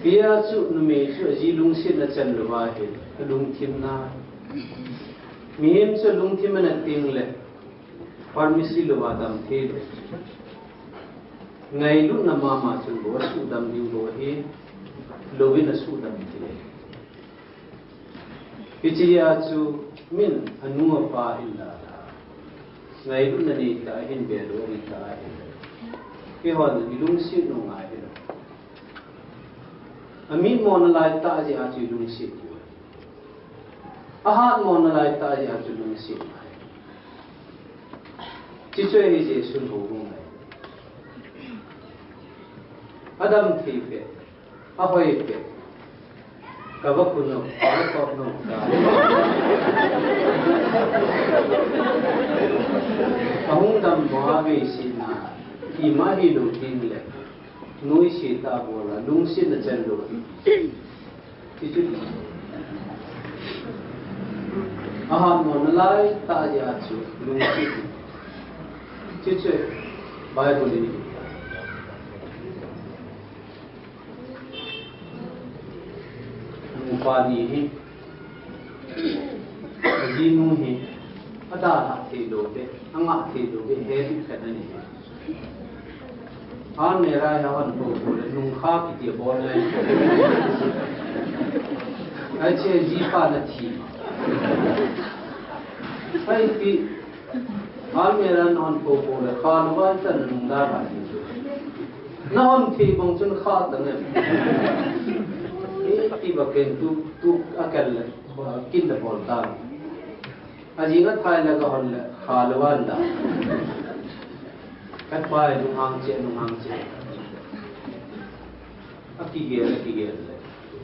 Hijeh a chu numei chu aji lungsetna chan louva hi, alungthim nai. Mihem chu lungthim anat teng le, pharmacy louva dam thei lou. Ngailutna mama chun bou asuhdam ding bou ahi, louvin asuhdam thei. Hiche a chu min anu apa hin la, ngailutna neitah a hin bel u neitah a hin. Eihon ilungset u ngai hilou. Amit mona laitah jeh a chu ilungset u. Ahat mona laitah jeh a chu lungset u. Hiche chu hi Jesun houbung ahi. Adam thei pet, ahoi pet. Kava kuno, kava kuno. Kahung dam mo a veisina, ima hilou ding le, nuisat a bola, lungsetna chan lou. Chuchu. Ahat mo nalai ta ya chu, lungset. Chuchu, Bible in. Nupa ni hi, ajinu hi, adalha thei lou beh, angah thei lou beh, he bih khat ani hi. Almirah a hon pou pou le, nungkha kiti bol ngai. Ai che jipa na thi. Ai pi, Almirah a hon pou pou le, kha lou vai tan nung dalha. Na hon thei bang chun kha ta ne. E, ti ba ken tu, tu a kel le, ba kin da bol ta. Ajing athai le ka hon le, kha lou vai da. Ka pai nung hang che, nung hang che. Akigel, akigel le.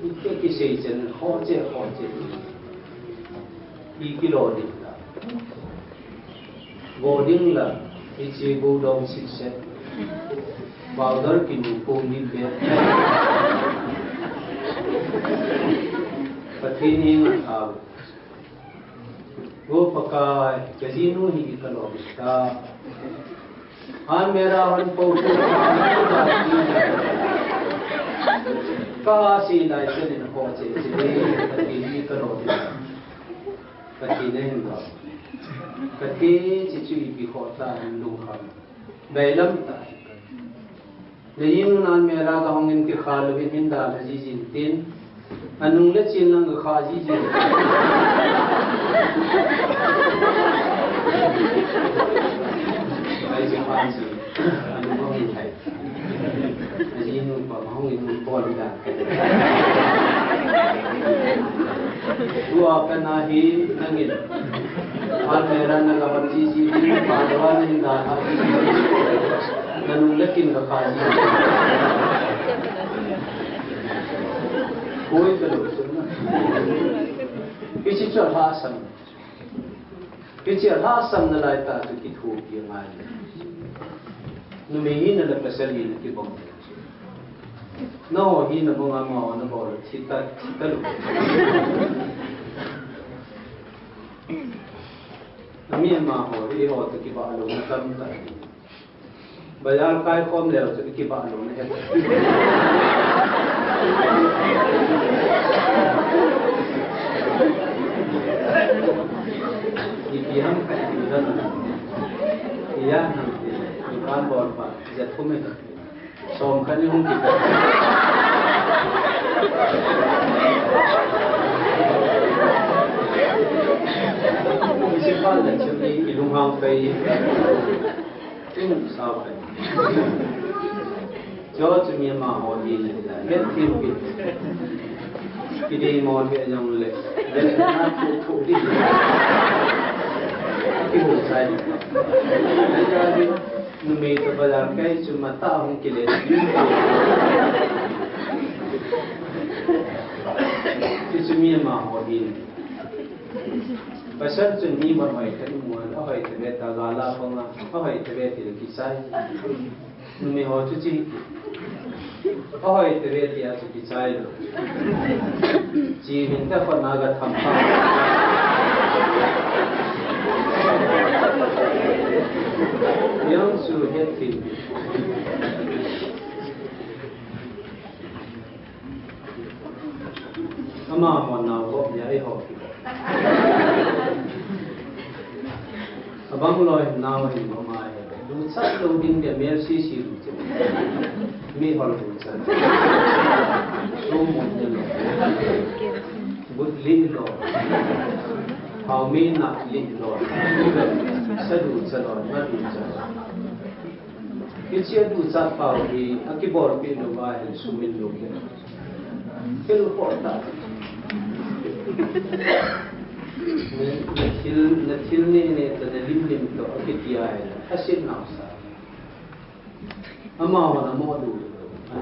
Ite kisei chen, kho che, kho che. I kilo ding da. Vo ding la, hiche vo dong sik set. Powder kinu ko ni be. Pathen henga thao. Vo Pakai, kajinu hi kalom ta. Almirah a hon pou pou. Ka si lai chen in kho che che. Pathen hi kalom ta. Pathen a hin ba. Pathen chu chu ipi kho ta hin lungkham. Bailam ta. Najinun almirah ga hongin kikha louvin hin dalha jiji in tin. Anung le chen lang ga kha jiji. Ai, Japan si. Anung hong in hai. Ajinu pa ma hong in pol da. Tua kana hi nangin. Almirah na ga hon jiji, pa da wa nin da ha. Nanung le kin ga kha ji. Koi ka lo sun na. Hiche chu lhasam. Hiche lhasam nalai ta chu kithopi ngai. Numei hina le pasal hina kibang. Nangho hina bang amaho nabol le thita, thita lou. Ami amaho, eiho toh kibah louna tamtah. Bazar kai khom leu chu kibah louna he. Ipi ham khat ipi dan. Iya nam ti. Dukan bol pa. Jathum e. Som khat ni hung kit. Principal le chun i lunghang pai. Tum sao pai. Cho chu mi amaho ni le la. Het thim kit. Kidei mo le jong le. Le na thu thu di. Kimu sai. Numei toh bazar kai chu matah hung kile. Chu chu mi amaho hin. Pasal chun mi ma hoi ta imu a, ahoi ta ve ta gala panga, ahoi ta ve ti kichai. Numei ho chu chi. Ahoi ta ve ti a chu kichai lou. Chi hin ta khona ga tham pa. Yang su het thim. Amaho nao bop nia eiho. Abang loi nao hin bop mai. Duchat lou ding dia mel sisi duchat. Mi hol duchat. Sum mot ni lou. But li lou. Hao mi nak li lou. Sa duchat lou, na duchat lou. Hiche aduchat pau hi akibolpeh lou va hin sum in lou kit. Thil khoh tah. Na, na thil, na thil neh neh toh, na lim lim toh akiti a hi asit nau sa. Amahon amo lou.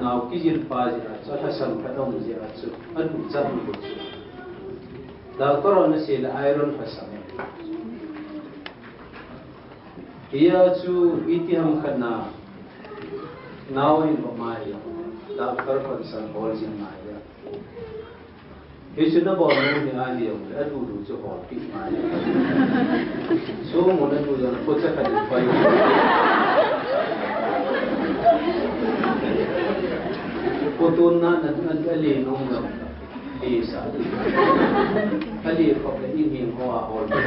Nao kijil pa jeh a chu, alhasam khat aum jeh a chu, aduchat u chu. Doctor hon asei le iron lhasam. Hia chu itiham khat na, nao hin bol mai a, doctor consult bol jing mai a. Hichu nabol nom ding ahi jongle, adudu chu holpeh mai. Sum u nadu jong le, pocha khat in pai. Potun na, na, na, ale nom jong le, ale sa. Ale khop le, in hing ho a holpeh.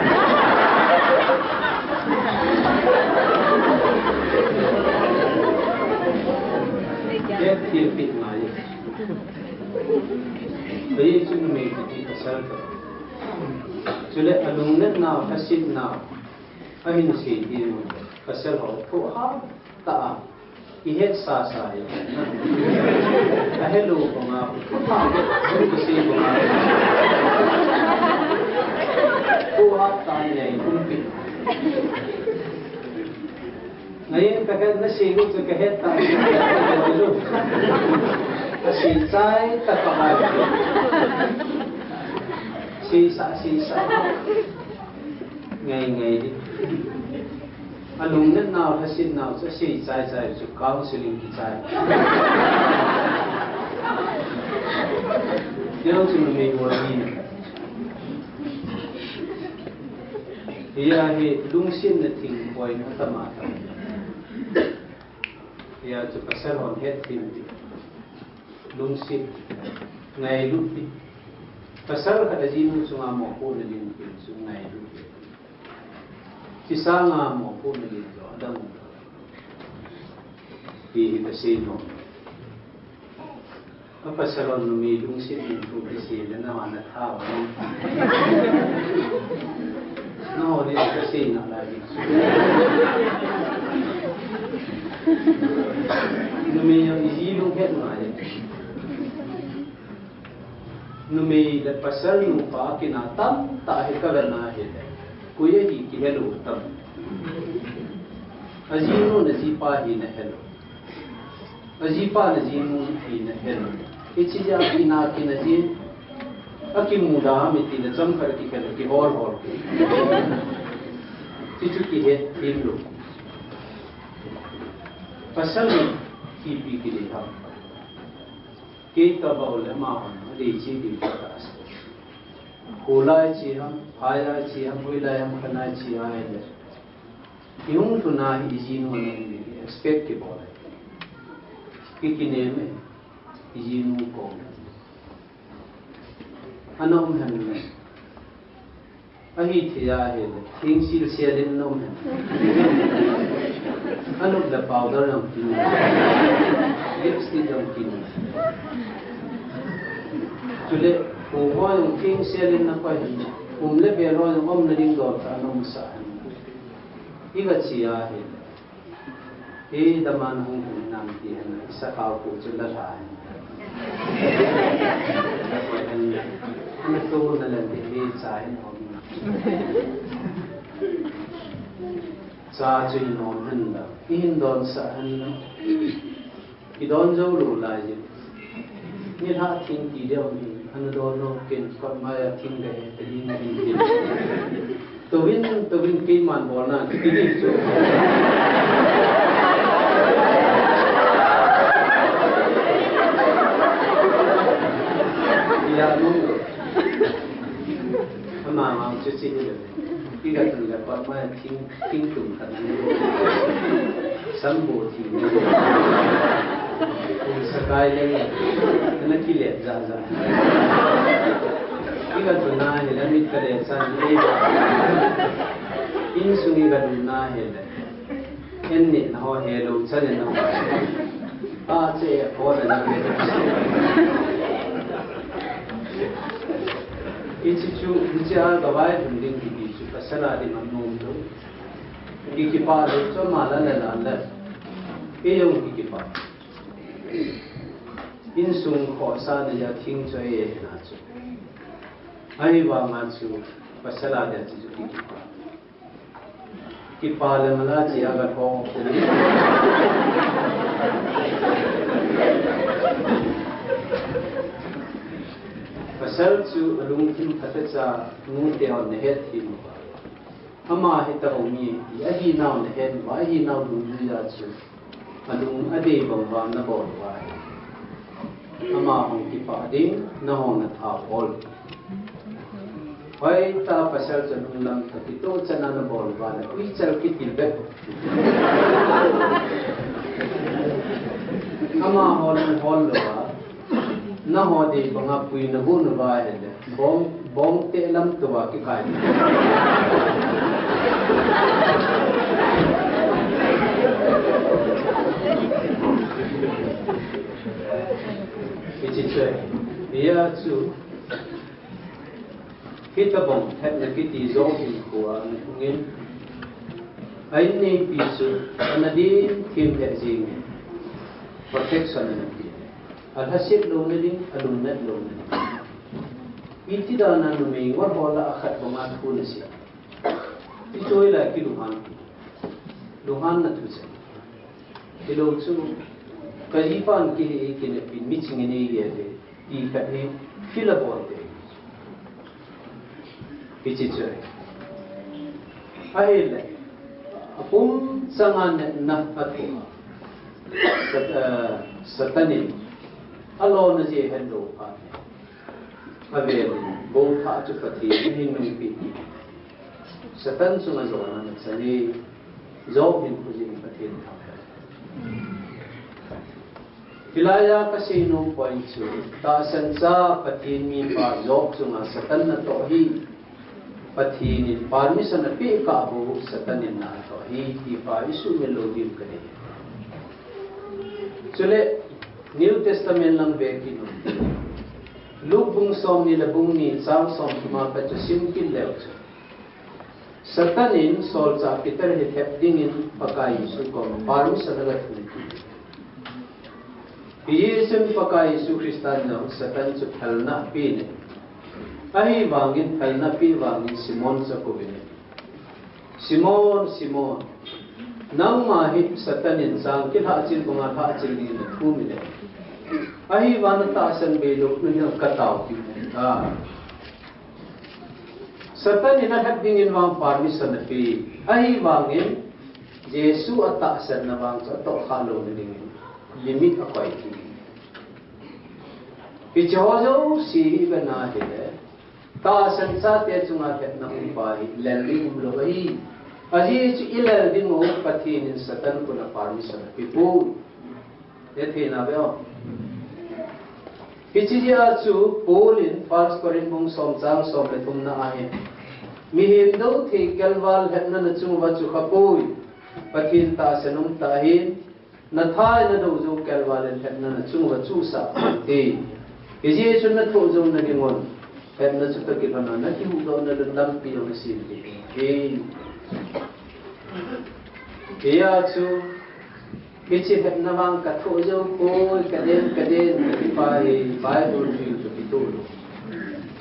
Hetthempeh mai. Hichu numei kiti pasal toh. Chule alungnat nau, asit nau, ahin sei ding u. Pasal ho thohhat tah a, ihet sasa hi. Ahelou banga, thohhat, kasei banga. Thohhat tah a ngai umpi. Ngai, ka, ka, nasei u chu kahet ta. Asei chai ta ka ba. Seisa, seisa. Ngai, ngai di. Alungnat nau, asit nau chu asei chai chai chu counseling kichai. Kei chu numei bol ni. Hia hi lungsetna thing poi na tama tam. Hia chu pasal hon hetthempeh. Lungset. Ngailut pi. Pasal khat ajinu chunga mopohna ding pen chu ngailut pi. Chusanga mopohna ding chu adang. Hi hi kasei nom. Apasal hon numei lungset ding thu kisei le nangho natha u. Nangho ni kasei nalai ding. Numei jong iji lunghet ngai. Numei le pasal nupa kina tamtah hi kavet na hile. Koi ahi kihelou tam. Ajinu najipa hi nahelou. Ajipa najinu hi nahelou. Hiche jeh a kina kina ji. Akimuda ham iti le chomkhat kikhel kihol hol. Hichu kihet themlou. Pasal hi ipi kidei ham. Kei kabol le amahon adei cheh ding kati. Kholai cheh ham, phailai cheh ham, hoilai ham, khanai cheh ham le. Ihung lhun a hi ijinu ana um ding expect kibol le. Ki kinem e, ijinu kong. Ana um hen le. Ahithei ahile, thengsil sel in ana um hen. Anop le powder jong kinu. Lipstick jong kinu. Chule, pu ho jong thengsel in ana koi hen. Um le bel ho jong umna ding dol tah a ana umsah hen. Iga che ahile. Hi, dama nahung lhun hinam ti hen, isakhao khu chu la lha hen. Ana to na le ti hi cha hin hom. Cha chu hin hom hen la. Ihin donsah hen la. Idon jou lou lai jin. Nilhah thing ti deu hi, ana don lou, ken kot mai a thing kahe, te ding ding ding. Touvin, touvin keiman bolna, kiti ding chu. Iya nung lou. Ama mang chu chi hi lou. Iga tun le kot mai a thing, thing tum khat na nei. Sambo thing nei. Kum sakai le nei. Ana kilet ja ja. Iga tun na hile mit kale chan nei. Insung iga tun na hile. En ni na ho helou chan nei na ho. A che ho na na. Hiche chu, hiche a gavai lhun ding kiti chu, pasal a ding anom lou. Ki kipah lou chu ama la la la la. Kei jong ki kipah. Insung khohsahna a thing chu ei hina chu. Ahivanga chu, pasal a ding chu ki kipah. Kipa le mala chi a ka thong. Pasal chu alungthim phatecha nute hon nahet thim uva. Ama hi tabang mi ti ahinau nahet uva, ahinau dungjuiya chu alung adei bang uva nabol uva ahi. Ama hung kipah ding, nahon natha bol. Hoitah pasal chu alung lam tah kitoh chana nabol uva le, uichal kiti bep. Amaho lunghol louva, naho dei banga puina gon uva ahile, bong, bong teh lam tua kikai. Hiche chu, hia chu, hitabang hetna kiti Job hinkhoa ahungin, a inneipi chu ana dimthim lheh jengin, protection ana pe. Alhaset louna ding, alungnat louna ding. Iti dana numei ngol ho lah a khat banga thu nasei. Ti chu hoilai kilunghan. Lunghanna thu chu. Hilou chu, kajipan kihei kinepin miching in eigel e, ti khat hi feel abol te. Hiche chu ahi. Ahile, apum changa natna athoh a, Sat-, eh, Satan in alona jeh ahet lou phat, avel in bou thah chu Pathen in ahin nungpeh. Satan chunga jona anachan e, Job hinkho jeh in Pathen thangvah. Hilaiya kasei nom point chu, tahsancha Pathen mipa Job chunga Satan natoh hi, Pathen in permission apeh kah bou Satan in na atoh hi, ti pa isuhmil lou diu kadei. Chule, New Testament lang ve kit un. Luke bung somni le bung ni chang somthum a pat chu sim kit leu chun, Satan in solchah Peter hi thep dingin Pakai Jesu koma permission aga thum. Hijeh chun Pakai Jesu Christa in jong Satan chu phalna apen e. Ahivangin phalna apeh vangin Simon chu akouvin e. Simon, Simon, nangma hi Satan in chang kilhahchil banga lhahchil dingin nathum e. Ahivangin natahsan beilou dingin kataopi e. Satan in alhep dingin vang permission ape. Ahivangin Jesu atahsanna vang chu atohkhah louna dingin limit akoi kit e. Hiche ho jouse hi ivet na hile, tahsan chate chunga lhepna umpa hi lel ding umlou ahi. Ajeh chu ilel dingu Pathen in Satan khut a permission apepoi. Hethei nave o. Hiche jeh a chu Paul in First Corinth bung som chang som le thumna a hin, mihem dou thei kelval lhepna nachung uva chu khapoi. Pathen tahsan umtah ahin, natha nadou jou kelval in lhepna nachung uva chuhsah pon te. Hijeh chun nathoh jouna dingun, lhepna chu toh kilhona nakihuhdohna lampi jong nasem ding ahi. Hijeh a chu, hiche lhepna vang kathoh jou poi, kaden, kaden, kati pa hi Bible chu kitoh lou.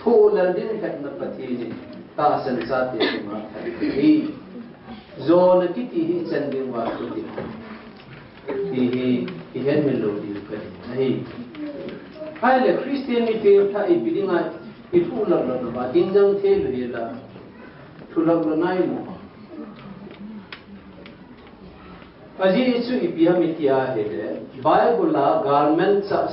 Thoh lel ding lhepna Pathen in tahsan chate chunga athum ahi. Jona kiti hi ichan ding uva thu ding. Ti hi ihetmil lou ding kadei ahi. Ahile Christian mite lha ipi dinga ilhuh lou lou uva, ding jong thei lou hela. Thu lou lou nai mo. Ajeh chu ipi ham iti ahile, Bible a galmanchah,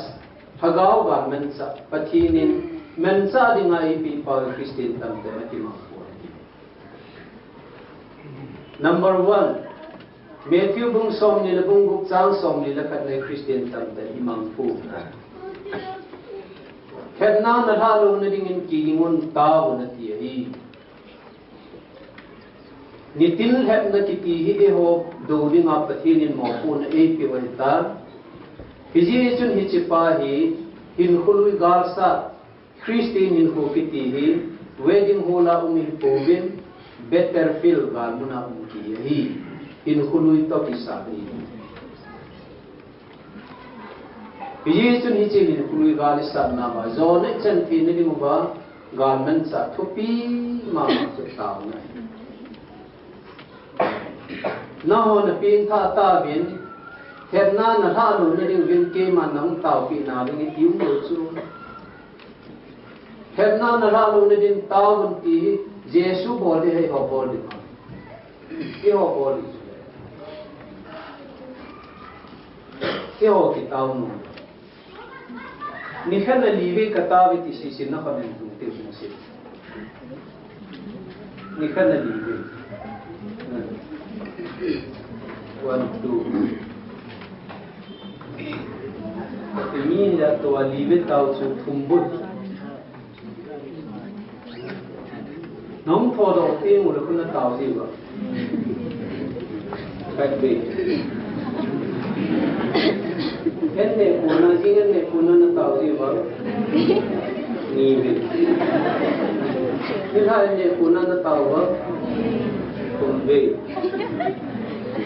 lhagao galmanchah, Pathen in manchah dinga eipeh pau hi Christian tamtah in akimang poi. Number one, Matthew bung somni le bung gup chang somli le khat le Christian tamtah in imang poi. Lhepna nalhah louna dingin kiging un, taovun ati ahi. Nitin lhepna kiti hi eiho dou dinga Pathen in mopohna eipeh u ahitan. Hijeh chun hiche pa hi hinkho lui galsat, Christian hinkho kiti hi wedding hall a um hi pouvin, battlefield galmun a um kiti ahi. Hinkho lui toh kisat ahi. Hijeh chun hiche hinkho lui gal isatna uva, jona ichan theina ding uva, galmanchah thupi mama chu taona ahi. Nahon napengthah tauvin, lhepna nalhah louna ding uvin keiman nahung taopeh nau ding iti umlou chu. Hepna na la lou na din tao un ti hi Jesu bol di, eiho bol di. Eiho bol di. Eiho kitao nu. Nikhat na li vei ka tao ve ti sisin na comment tu te u si. Nikhat na li vei. One, two. Ti mi ya to a li vei tao chu thum but. Nong tho do ti mu le kun na tao ji ba. Khat vei. En ne ko na ji, en ne ko na na tao ji ba. Ni vei. Ni ha en ne ko na na tao ba. Thum vei.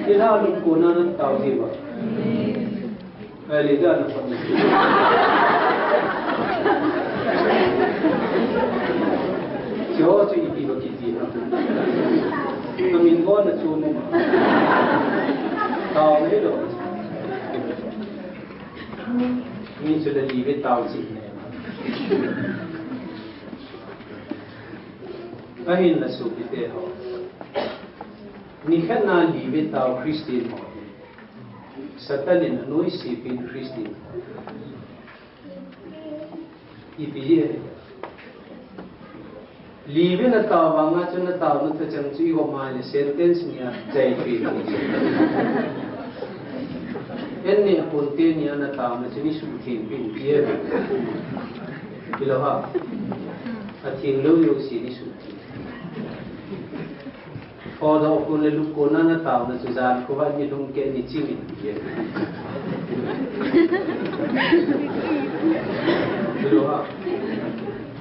Ni ha lung ko na na tao ji ba. Ai, le da na pa. Chu chu ipi ba kiti na. Amin go na chu mo. Tao le lo. Mi chu da li vei tao ji ne. Ahin la sopite ho. Nikhat na li vei tao Christian ho. Satan in anoise pin Christian. Ipi ji ahi. Li vei na tao vang a chu na tao na tha chang chu i go mai le sentence ni a jai pi. En ne pon te ni a na tao na chu ni su thim pin pi e. Pi lo ha. A thim lo yo si ni su thim. Tho do kun le lukun na na tao na chu jan ko va ni lung ke ni chi min. Pi lo ha.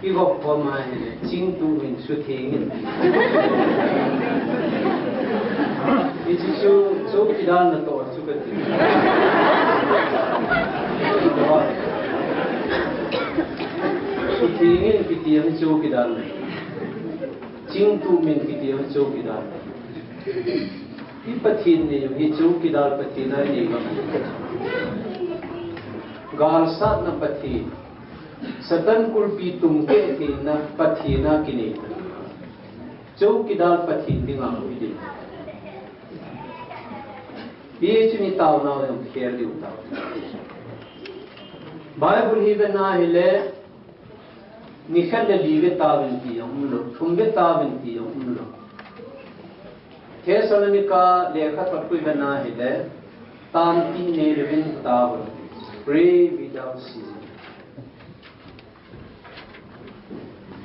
I go ko mai le ching tu min su thim min. I chi chu chu ki dan na to chu ka ti. Su thim min ki ti am chu ki dan. Ching tu min kiti a chu ki dan. I Pathen nei u hi chu ki dan Pathen a nei u. Galsatna Pathen. Satan kulpi tum ke tina Pathen a kinei. Chu ki dan Pathen ding a u i din. Hi chu ni tao nau jong kher diu tao. Bible hi ve na hi le Nikhat le li ve tao vin ti jong um lou, thum ve tao vin ti jong um lou. Thessalonica lekhathot khu i ve na hi le, tao ti nei lou vin tao vin. Pray without ceasing.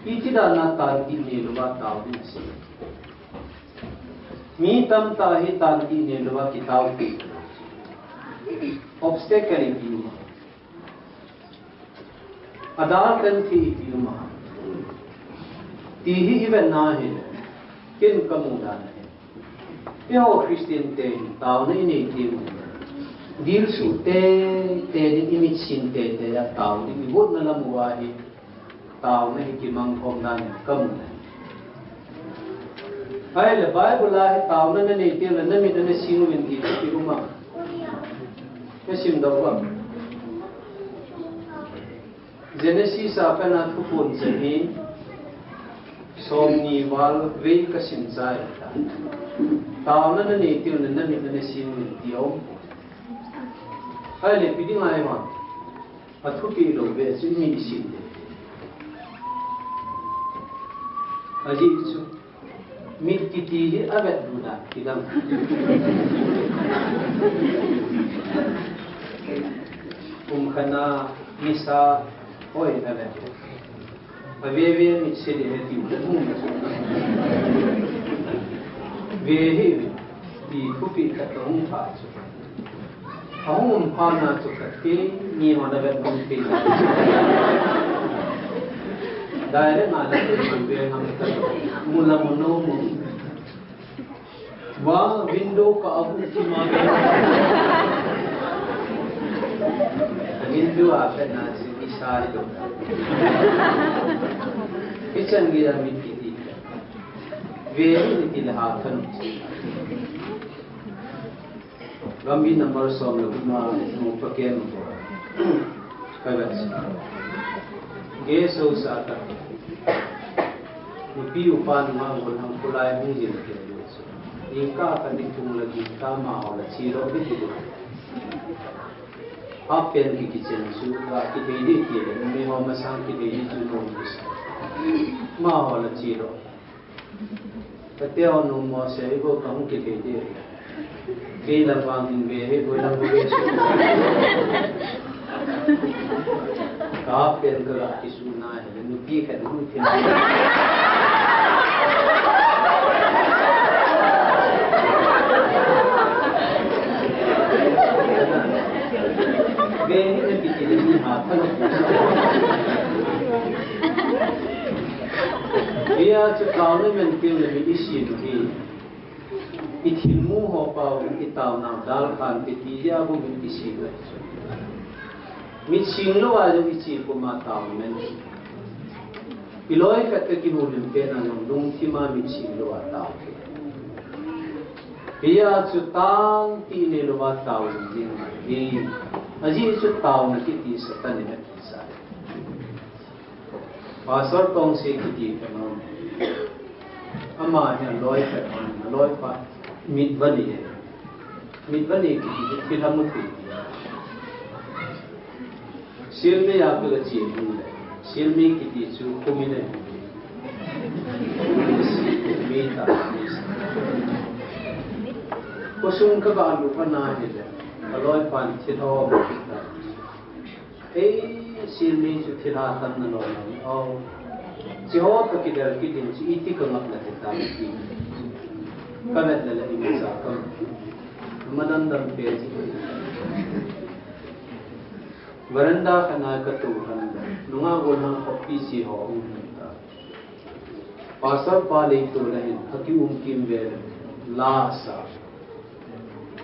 Iti dan a tao ti nei lou va tao vin si. Mi tamtah hi tao ti nei lou va kitao ti. Obstacle ipi um a. Adalten thei ipi um a. Ti hi i ve na hi le. Ken ka mu dan ahi. Eiho Christian te hin taona i nei ti mu. Dil su te, te din i mit sin te te a tao din i vot na lam u a hi. Taona hi kimang khom dan ka mu. Ahile Bible a hi taona na nei ti le na mit na sin u vin ti ti um a. Na sim do va. Genesis a kana Thuphon sim hi somni val vei ka sim chai ta. Taona na nei ti le na mit na sin u vin ti um. Ahile ipi ding ahi ham. A thupi lou ve chu mi i sim de. Ajeh chu mit kiti hi a vet du da kidang. Kum khat a nisa hoi a vet. A ve ve mit se de he ti u le hung. Ve hi ti thupi khat ka hung pha chu. A hung um pha na chu khat ti ni ho na vet bang ti. Direct na la ti man ve ngam ta. Mu la mu no mu. Wa window ka abu ki ma. Window a pe na si ni sa ri do. Kitchen gi da mi ki ti. Ve ni ti la ha than. Gambi number som le gup ma, mu pa ken ko. Ka ve. Ge so sa ta. Nupi upa nunga ngon hang kulai hung jin ke lu chu. Ing ka ka ni tung la gi ta ma ho la chi lo ni ti lu. Apen ki ki chen chu la ki dei ni ti le mi ho ma sang ki dei ni chu no ni sa. Ma ho la chi lo. Ka teo nu mo se hi ko ka hung ki thei de. Kei lang vang hin ve hi ko lang ve su. Ka pen ka la ki su na hi le nupi khat hung thei. Ve hi le ki ti le ni ha tha lo. Hia chu taona men tiu le mi i si nu hi. I thinmu ho pau i taona dal khan ti ti dia bu min i si nu. Mi sing lo a i chi ko ma taona men. I loi khat ka ki mu lim pe na jong lungthim a mi sing lo a tao. Hia chu tang ti ne lo a tao jing hi. A ji chu taona ki ti Satan in a ki sa. Pastor Tongsi kiti kano. Ama hi aloi pa, aloi pa. Mitvani. Mitvani kiti thil hamu ti. Silmi a pila chi mu le. Silmi kiti chu kumi le. Mi ta mi sa. Kusum ka ba lu pa na hi le. Aloi pa thil ho. Ei, silmi chu thilha tamna lom lom. Au. Chi ho to kidel kidin chu iti ka ngap na te ta ti. Ka vet le le imi sa kam. Madam dam pe chi. Veranda khat na ka tu khan. Nunga gol na copy chi ho um ta. Pastor pa lei tu na hin, haki um kim ve la sa.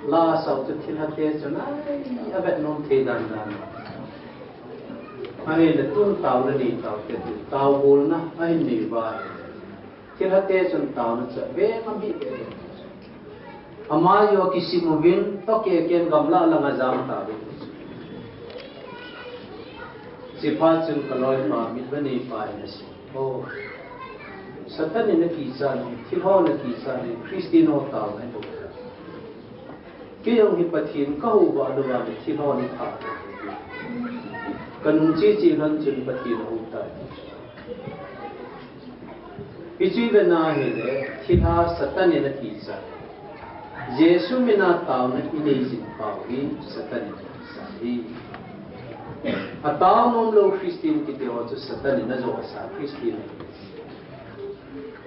La sa chu thilha te chun ai, a vet nom thei dan dan. Ahi le tun tao le nei tao te tu, tao bol na, ahi nei va. Thilha te chun tao na cha ve ngam hi ve. Ama yo kisim uvin, to ke ken gamla langa jam ta ve. Chi phat chun ka loi pa, Mitvani pa in a si. Oh, Satan in a kicha ni, thil ho na kicha ni, Christian ho tao na hi. Kei jong hi Pathen ka hou va lou va le thil ho ni pha. Ka nung chi chi lhon chun Pathen a hou ta. Hichu ve na hi le, thilha Satan in a kicha. Jesu mina taona i nei jing pau hi Satan in sa hi. A tao nom lo Christian kiti ho chu Satan in a jo sa Christian.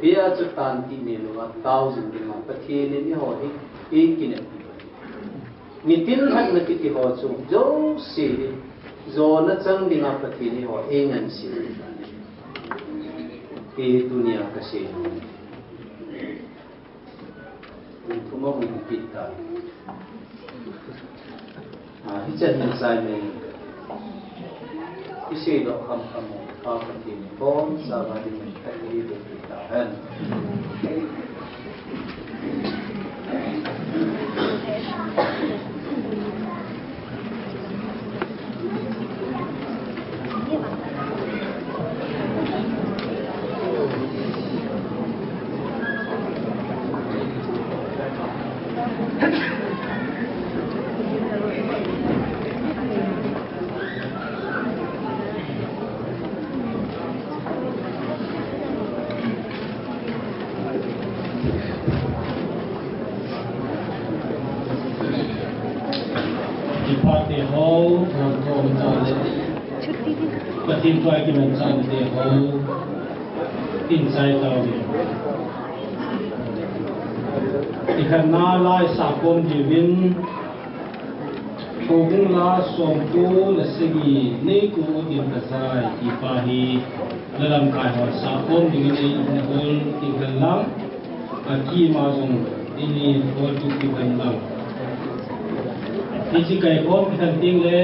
Hia chu tan ti ne lo a tao jing ding a Pathen in eiho hi ei kinep. Nitin hatna kiti ho chu jouse hi jona chang ding a Pathen eiho ei ngansi. Hi tunia ka sei. Thuma hung kit ta. Ah, hichan hin sai mai. Isei doh kham kham u, Pa Pathen in boncha va dingin thei ding ta hen. Kipah te ho, Pathen thu a kimanchah te ho, tin chai tau ni. Ikhatna lai sakhom diuvin, Thoubung la somko le sagi nei ko u tin ka sai, ti pa hi, la lamkai ho sakhom ding nei na hol ti kan lang, a ki ma jong ini hol tu ti kan lang. Hichi kai khom kan ting le,